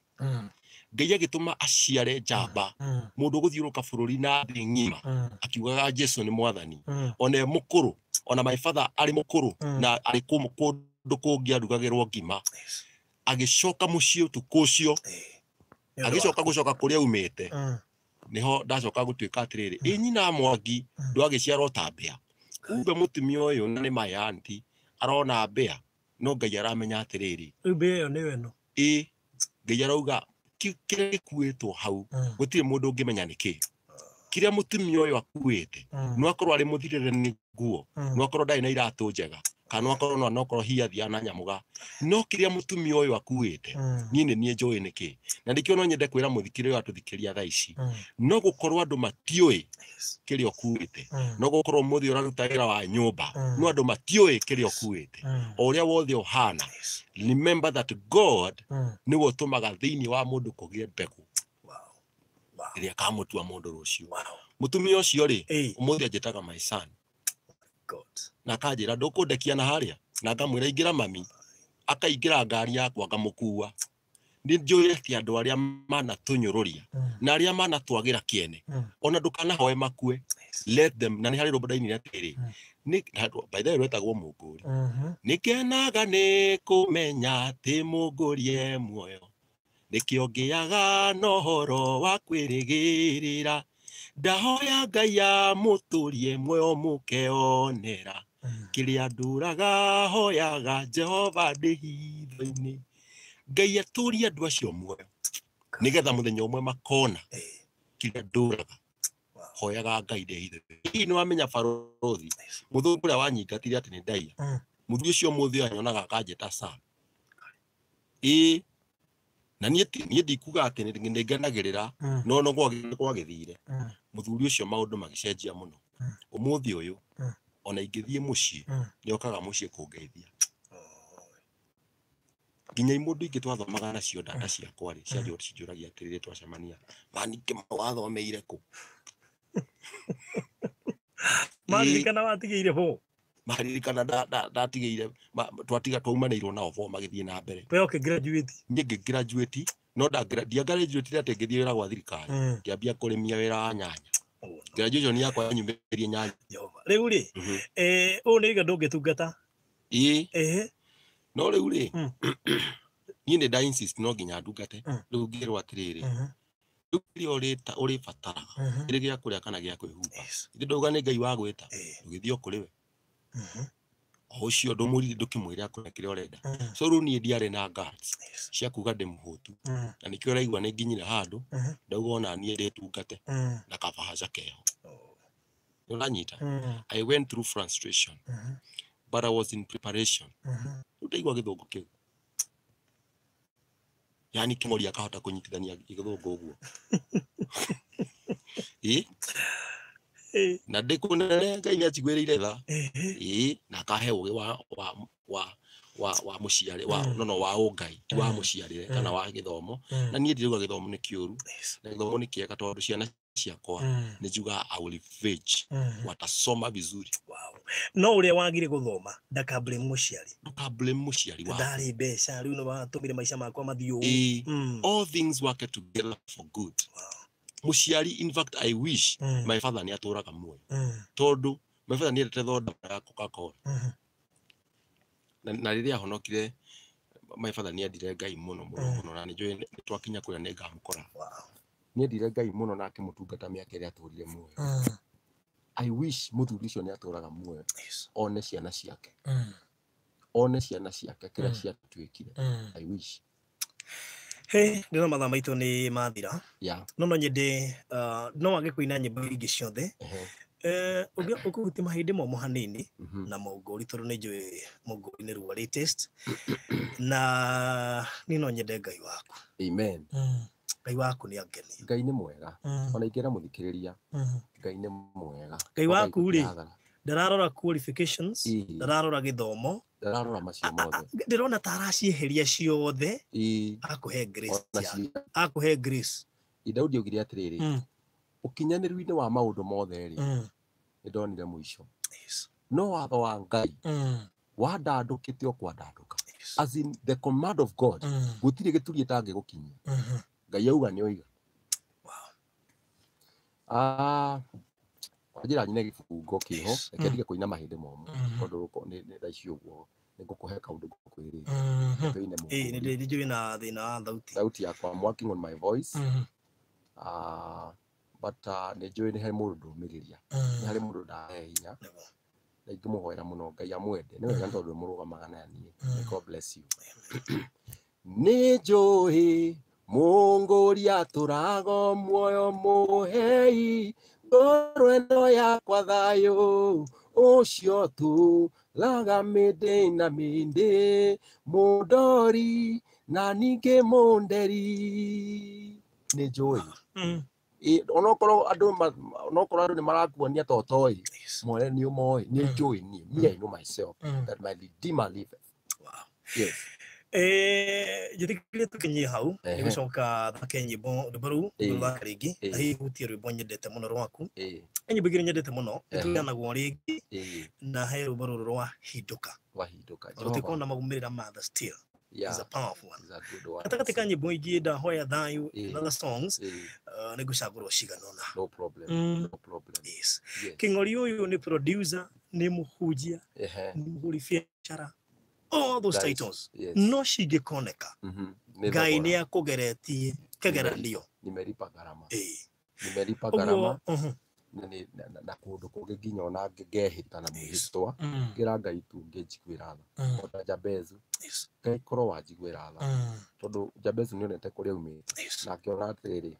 Ngai agĩtũma aciare njamba, mũndũ ũgũthiũrũrũka bũrũri na thĩ ng'ima akiugaga Jesu nĩ mwathani. Ona e mũkũrũ, ona my father arĩ mũkũrũ na arĩ kũndũ kũngĩ arugagĩrwo ngima, agĩcoka mũciĩ ũtukũ ũcio, agĩcoka gũcoka kũrĩa aumĩte. Nĩho ndacoka gũtuĩka atĩrĩrĩ, ĩ nyina Mwangi ndwagĩciarwo ta mbĩa. Kumbe mũtumia ũyũ, na nĩ my auntie, arona mbĩa, no Ngai aramenya atĩrĩrĩ, Rĩu mbĩa ĩyo nĩyo ĩno. Ĩ, Ngai arauga kĩrĩa gĩkuĩtwo hau gũtirĩ mũndũ ũngĩmenya nĩkĩ kĩrĩa mũtumia ũyũ akuĩte. No akorwo arĩ mũthirĩre nĩ nguo, no akorwo ndarĩ na iratũ njega, kana no akorwo no akorwo hihi athiaga na nyamũga, no kĩrĩa mũtumia ũyũ akuĩte, niĩ nĩ niĩ njũĩ nĩkĩ. Na nĩkĩo no nyende kwĩra mũthikĩrĩria ũyũ atũthikĩria thaa ici, no gũkorwo andũ matiũĩ kĩrĩa ũkuĩte, no gũkorwo ũmũthĩ ũraruta wĩra wa nyũmba, no andũ matiũĩ kĩrĩa ũkuĩte. O ũrĩa wothe ũhana, remember that God nĩwe ũtũmaga thĩinĩ wa mũndũ kũgĩe mbegũ ĩrĩa ĩkamũtua mũndũ rũciũ. Mũtumia ũcio rĩ, ũmũthĩ anjĩtaga my son na akanjĩra ndũkũndekia na harĩa, na ngamwĩra ingĩra mami, akaingĩra ngari yakwa ngamũkua. Nĩ njũĩ atĩ andũ arĩa manatũnyũrũria na arĩa manatwagĩra kĩene, ona ndũkanahoe makue, let them. Na nĩ harĩ rwĩmbo ndainire atĩrĩrĩ, by the way rwetagwo Mũngũri. Nĩngenaga nĩ kũmenya atĩ Mũngũri e muoyo, nĩkĩo ngĩaga na ũhoro wa kwĩrĩgĩrĩra, ndahoya Ngai amũtũrie muoyo mũkeonera kĩrĩa ndũraga hoyaga Jehova ndĩ hitho-inĩ. Ngai atũrie andũ acio muoyo nĩgetha mũthenya ũmwe makona kĩrĩa ndũraga hoyaga Ngai ndĩ hitho-inĩ. Hihi nĩ wamenya barũthi mũthũngũ ũrĩa wanyingatire atĩ nĩ ndaiya? Mũthuri ũcio ũmũthĩ anyonaga akanjĩta sa. Ĩĩ, na niĩ niĩ ndikuga atĩ nĩ ngenagĩrĩra, no no gwagĩthire mũthuri ũcio maũndũ magĩcenjia mũno. Ũmũthĩ ũyũ ona ingĩthiĩ mũciĩ, nĩ okaga mũciĩ kũngeithia. Nginya imũndũ ingĩ twathomaga nacio ndata ciakwa rĩ cinjũragia atĩrĩrĩ twacemania mani wathomeire kũ? Maririkana watigĩire bo? Maririkana ndatigĩire twatiga twaumanĩirwo nao bo magĩthiĩ na mbere. We ũkĩ-graduate? Niĩ ngĩ-graduate no ndia-graduate atĩ ngĩthiĩ wĩra gwa thirikari ngĩambia kũrĩmia wĩra wa nyanya. Graduation yakwa yanyumĩrie nyanya. Rĩu rĩ ũũ nĩ iga ndũngĩtungata? Ĩĩ. No rĩu rĩ niĩ nĩ nda insist no nginya ndungate. Rĩu ngĩrwo atĩrĩrĩ rĩu kĩrĩa ũrĩbataraga kĩrĩ gĩa kũrĩa kana gĩa kwĩhumba ithe ndauga nĩ Ngai wa gwĩta ũgĩthiĩ o kũrĩ we o ũcio ndũkĩmwĩre akũhe kĩrĩa ũrenda. So rĩu niĩ ndiarĩ na guts cia kuga ndĩmũhũtu na nĩkĩo ũraigua nĩ nginyire handũ ndauga ona niĩ ndĩtungate na kabahaca keho. Nĩũranyita? I went through frustration but I was in preparation. Rĩu ndaigua gĩthũngũ kĩu yani Kĩng'ori akahota kũnyitithania gĩthũngũ ũguo. Ĩ na ndĩkũnene Ngai nĩanjiguĩrĩire tha ĩ na akahe ũgĩ wa mũciarĩ wa no wa ũngai ti wa mũciarĩre kana wa gĩthomo. Na niĩ ndirauga gĩthomo nĩ kĩũru na gĩthomo nĩ kĩega tondũ ciana ciakwa nĩ njugaga I will veg watasoma vizuri. No ũrĩa wagire gũthoma ndaka blame mũciari. Ndũka blame mũciari waku. Ndarĩ mbeca rĩu nĩ watũmire maica makwa mathiĩ ũũ. All things work together for good. Mũciari in fact I wish my father nĩ atũraga muoyo tondũ my father nĩ endete thonda ya Coca-Cola. Na rĩrĩa ahonokire my father nĩ endire Ngai mũno mũno mũno na nĩ njũĩ twakinya kũrĩa nĩ ngamũkora. Nĩ endire Ngai mũno na akĩmũtungata mĩaka ĩrĩa atũrire muoyo. I wish mũthuri ũcio nĩ atũraga muoyo one ciana ciake. One ciana ciake kĩrĩa ciatuĩkire. I wish. Hey, ndĩrona mathaa maitũ nĩ mathira. No nyende no wage kũina nyĩmbo ingĩ ciothe. Ũkũhutia mahĩndĩ momũ hanini na mũngũri tondũ nĩ njũĩ mũngũri nĩ ruo latest. Na niĩ no nyende Ngai waku. Amen. Ngai waku nĩ angeni. Ngai nĩ mwega. Ona ingĩra mũthikĩrĩria Ngai nĩ mwega. Ngai waku rĩ ndararora qualifications, ndararora gĩthomo, ndararora macio mothe. Ndĩrona ta aracieheria ciothe akũhe grace. Akũhe grace. Daudi augire atĩrĩrĩ ũkinyanĩru-inĩ wa maũndũ mothe rĩ nĩ ndonire mũico. No watho wa Ngai wandandũkĩte o kwandandũka. As in the command of God gũtirĩ gĩturi ĩtangĩgũkinyia. Ngai auga nĩ oiga. Njĩra nyine gĩbungo kĩho reke ndige kũina mahĩndĩ momũ tondũ nĩ thaa ici ũguo nĩ ngũkũhe kaũndũ ngũkwĩrĩte. Nĩ njũĩ na thĩna wa thauti. Thauti yakwa, I'm working on my voice. But nĩ njũĩ nĩ harĩ mũndũ ndũmĩrĩria. Nĩ harĩ mũndũ ndahe hinya. Na ingĩmũhoera mũno Ngai amwende. Nĩ wega tondũ mũrũgamaga na niĩ. May God bless you. Nĩ njũĩ Mũngũri atũrago muoyo mũhei ngoro ĩno yakwa thayũ ũcio tũraga mĩndĩ na mĩndĩ mũndori na ningĩ mũnderi. Nĩ njũĩ onokorwo andũ nĩ marakuonia ta ũtoĩ mwene nĩ ũmoĩ nĩ njũĩ niĩ. Me I know myself that my Redeemer liveth. Yes. Njĩtĩkĩrie tũkinyie hau nĩgũcoka thake nyĩmbo rwĩmbo rũu rũthaka rĩngĩ na hihi hutie rwĩmbo nyendete mũno rwaku. He nyĩmbo igĩrĩ nyendete mũno nĩtũriganagwo rĩngĩ na he rwĩmbo rũrũ rwa Hindũka. Rũtikuona maumĩrĩra ma the still. Is a powerful one. Gatagatĩ ka nyĩmbo ingĩ ndahoya thayũ and other songs nĩngũcagũrwo cigana ũna. No problem. No problem. Yes. Kĩng'ori ũyũ nĩ producer, nĩ mũhunjia, nĩ mũhũri biacara. All those titles. No cingĩkoneka. Ngai nĩ akũgeretie kĩgeranio. Nimelipa gharama. Nimelipa gharama. Na kũndũ kũngĩ nginya ona ngehĩta na mwĩhĩtwa ngĩra Ngai tu ngĩnjiguĩra tha. Ota Jabezu. Ngai korwo wanjiguĩra tha. Tondũ Jabezu nĩonete kũrĩa aumĩte na akĩona atĩrĩrĩ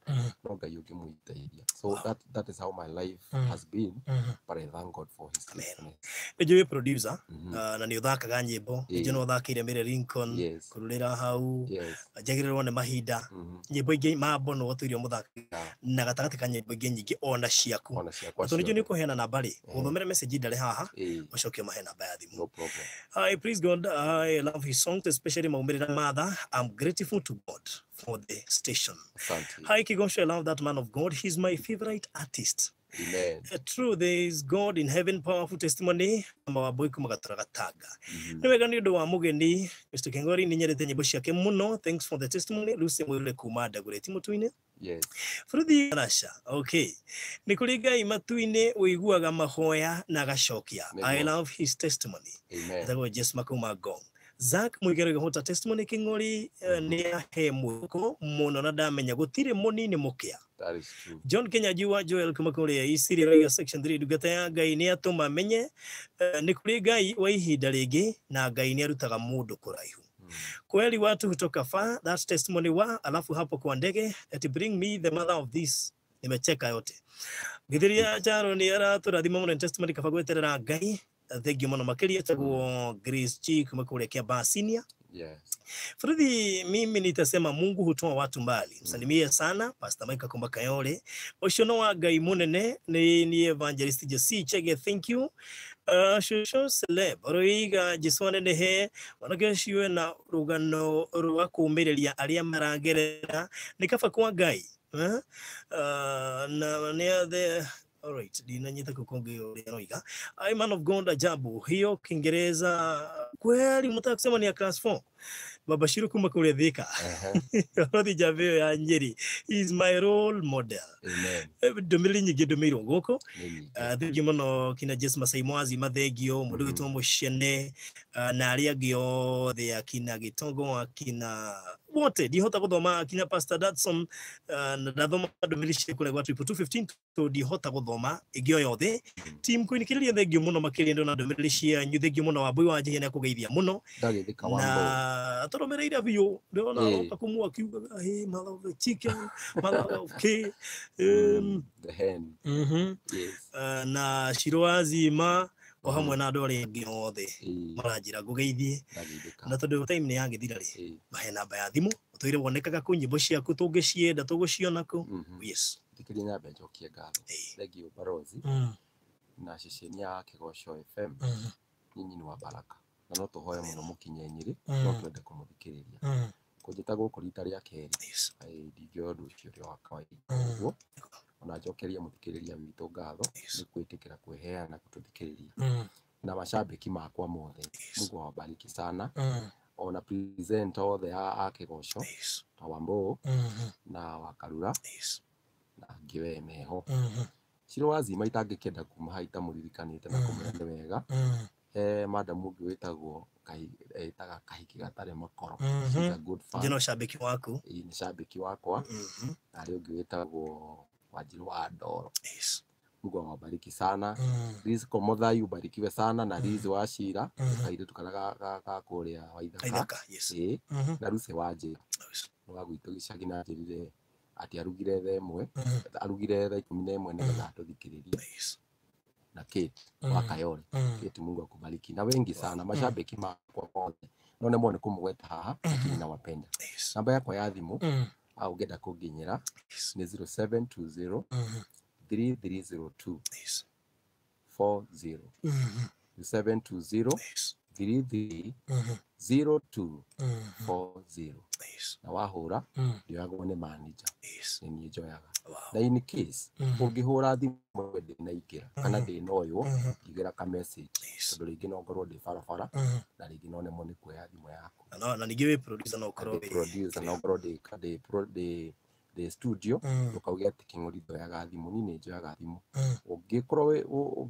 no Ngai ũngĩmũteithia. So that is how my life has been, but I thank God for his faithfulness. Nĩ njũĩ producer na nĩ ũthakaga nyĩmbo. Nĩ njũĩ no ũthakĩire Mary Lincoln kũrũrĩra hau njagĩrĩrwo nĩ mahinda nyĩmbo ingĩ mambo no ũtũire mũthaki na gatagatĩ ka nyĩmbo ingĩ nyingĩ ona ciaku. Tondũ nĩ njũĩ nĩ ũkũheana namba rĩ ũthomere message ndarĩ haha ũcoke ũmahe namba ya thimũ. No problem. I praise God. I love his songs. Especially maumĩrĩra matha. I'm grateful to God for the station. Asante. Hi Kigosho, I love that man of God. He's my favorite artist. Amen. True, there is God in heaven, powerful testimony. Mawaboi kuma gataragataga. Nĩ wega nĩ ũndũ wa mũgeni Mr. Kingori, nĩ nyendete nyĩmbo ciake mũno. Thanks for the testimony. Lucy Mwirure kuma Dagoretti Mũtũ-inĩ. Yes. Fruthi Rasha. Okay. Nĩ kũrĩ Ngai matu-inĩ ũiguaga mahoya na agacokia. I love his testimony. Amen. Etagwo Jesu Makuma Gong. Zack Muigero gĩhota testimony King'ori, nĩ ahe mwĩhoko mũno na ndamenya gũtirĩ mũnini mũkĩa. That is true. John Kenya Jua Joel kuma kũrĩa Isiri Raiga section 3, ndungata ya Ngai nĩ atũma menye nĩ kũrĩ Ngai wa ihinda rĩngĩ na Ngai nĩ arutaga mũndũ kũraihu. Kweli watu hutoka far, that testimony wa alafu hapo kwa ndege ati bring me the mother of this, nimecheka yote. Githiria Charo nĩ aratũrathima mũno testimony, kaba gweterera Ngai. Thank you mũno makĩria. Tagwo Grace G kuma kũrĩa Kiambaa Senior. Yes. Fredhi, mimi nitasema Mungu hutoa watu mbali. Msalimie sana Pastor Mike Kumba Kayole. Ũcio no wa Ngai munene ni Evangelist Jesse Chege, thank you. Shosho celeb roiga Jesu anenehe wanake ũcio na rũgano rwa kũũmĩrĩria arĩa maragerera nĩ kaba kwa Ngai. Na nĩ the all right, ndinanyita kukonge ũrĩa roiga. I man of God ajabu hiyo Kiingereza kweli mtaka kusema ni ya class 4. Baba Shiru kuma kule Thika. Rothi Javeo ya Nyeri. He is my role model. Amen. Ndũmĩrĩri nyingĩ ndũmĩirwo gũkũ. Thengiũ mũno kina Jesu Masai Mwazi mathengio mũndũ wĩtwo Mũcene, na arĩa angĩ othe akina Gĩtongo akina wote ndihota gũthoma, akina Pastor Datson, na ndathoma ndũmĩrĩri cia kũrĩa gwa triple 215 to ndihota gũthoma ĩngĩ o yothe. Team Queen thengiũ mũno makĩria ndona ndũmĩrĩri cianyu, thengiũ mũno Wambui wa Njihia nĩakũgeithia mũno Ndagĩthika Wambui. Na atũrũmĩrĩire biũ, ndĩrona aroka kumũ akiugaga hey, mother of the chicken, mother of K, the hen. Yes. Na Shiro Azima o hamwe na andũ arĩa angĩ othe maranjĩra ngũgeithie na tondũ time nĩ yagĩthira rĩ, mahe namba ya thimũ ũtũire wonekaga kũ, nyĩmbo ciaku tũngĩcienda tũgũciona kũ. Yes. Thikĩrĩria nyambe njokie ngatho. Thengiũ Barozi na ceceni ya Kĩgoco FM. Nyinyi nĩ wa baraka na no tũhoe mũno mũkinye Nyĩrĩ, no twende kũmũthikĩrĩria. Kũnjĩta gũkũ rita rĩa kerĩ, ndingĩoya ũndũ ũcio ũrĩ wa kawaida ũguo. Ona njokerie mũthikĩrĩria witũ ngatho nĩ kwĩtĩkĩra kwĩheana gũtũthikĩrĩria. Na mashabiki makwa mothe, Mungu awabariki sana. Ona present othe a Kĩgoco ta Wambũ na Wakarura na angĩ we meho. Shiro Wazima itangĩkĩenda kuma haha itamũririkanĩte na kũmwĩra nĩ wega. Madam ũngĩ wĩtagwo etaga Kahiki gatarĩ makoro. She's a good fan. Njĩno shabiki waku. Nĩ shabiki wakwa. Na arĩa ũngĩ wĩtagwo Wanjiru wa Ndoro. Mungu awabariki sana. Liz Komothai ubarikiwe sana na Liz wa Shira kairĩtu karĩa ga kũrĩa Waithaka. Yes. Na Lucy wa Njĩra. Nĩ wa gwitũ gĩcagi na anjĩrire atĩ arugire thaa ĩmwe, arugire thaa 11 nĩgetha atũthikĩrĩrie. Na Kate wa Kayole. Kate, Mungu akubariki. Na wengi sana mashabiki makwa othe. No nemwo nĩ kũmũgweta haha lakini nawapenda. Namba yakwa ya thimũ au ũngĩenda kũnginyĩra nĩ 0720 3302 40. 720 3302 40. Na wahũra ndioyagwo nĩ manager, nĩ niĩ njoyaga. Na in case ũngĩhũra thimũ ndĩnaingĩra kana ndĩnoywo, ndigĩra ka message tondũ rĩngĩ no ngorwo ndĩ barabara na rĩngĩ no nemwo nĩ kuoya thimũ yaku. Na ningĩ wĩ producer no ũkorwo wĩ producer no ngorwo ndĩ studio, ndũkauge atĩ Kĩng'ori ndoyaga thimũ, niĩ nĩ njoyaga thimũ. Ũngĩkorwo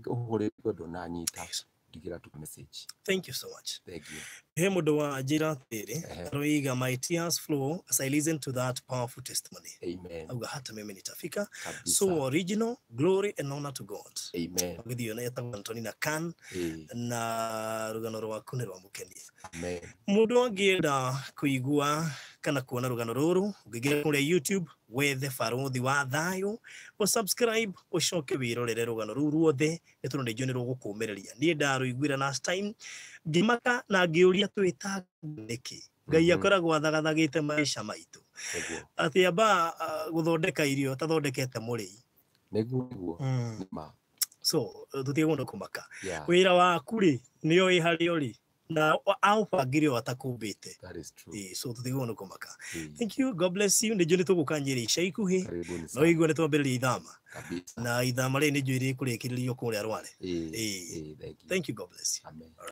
ũhũrĩtwo ndũnanyita, ndigĩra tu message. Thank you so much. Thank you. He mũndũ wa njĩra atĩrĩ, aroiga my tears flow as I listen to that powerful testimony. Amen. Auga hata mimi nitafika. Kabisa. So original, glory and honor to God. Amen. Githio na etagwo Antonina Khan na rũgano rwaku nĩ rwamũkenia. Amen. Mũndũ angĩenda kũigua kana kuona rũgano rũrũ, ũngĩingĩra kũrĩa YouTube wethe Barothi wa Thayũ, ũsubscribe ũcoke wĩrorere rũgano rũu ruothe nĩ tondũ nĩ njũĩ nĩ rũgũkũmĩrĩria. Niĩ ndarũiguire last time ngĩmaka na ngĩũria twĩta nĩkĩ Ngai akoragwo athagathagĩte maica maitũ atĩ amba gũthondeka irio tathondekete mũrĩi. Nĩguo nĩma. So tũtige mũndũ kũmaka. Wĩra waku rĩ nĩo wĩ harĩa ũrĩ. Na aũbangire o atakũmbĩte. That is true. So tũtigwo nĩ kũmaka. Ĩĩ. Thank you, God bless you. Nĩ njũĩ nĩ tũgũka Nyĩrĩ ica ikuhĩ. Karibuni No sana. igua nĩ twambĩrĩria ithama. Kabisa. Na ithama rĩrĩ nĩ njũĩ rĩkũrĩkĩrĩrio kũrĩa Rware. Ĩĩ. Ĩĩ. Ĩĩ, thank you. Thank you, God bless you. Amen.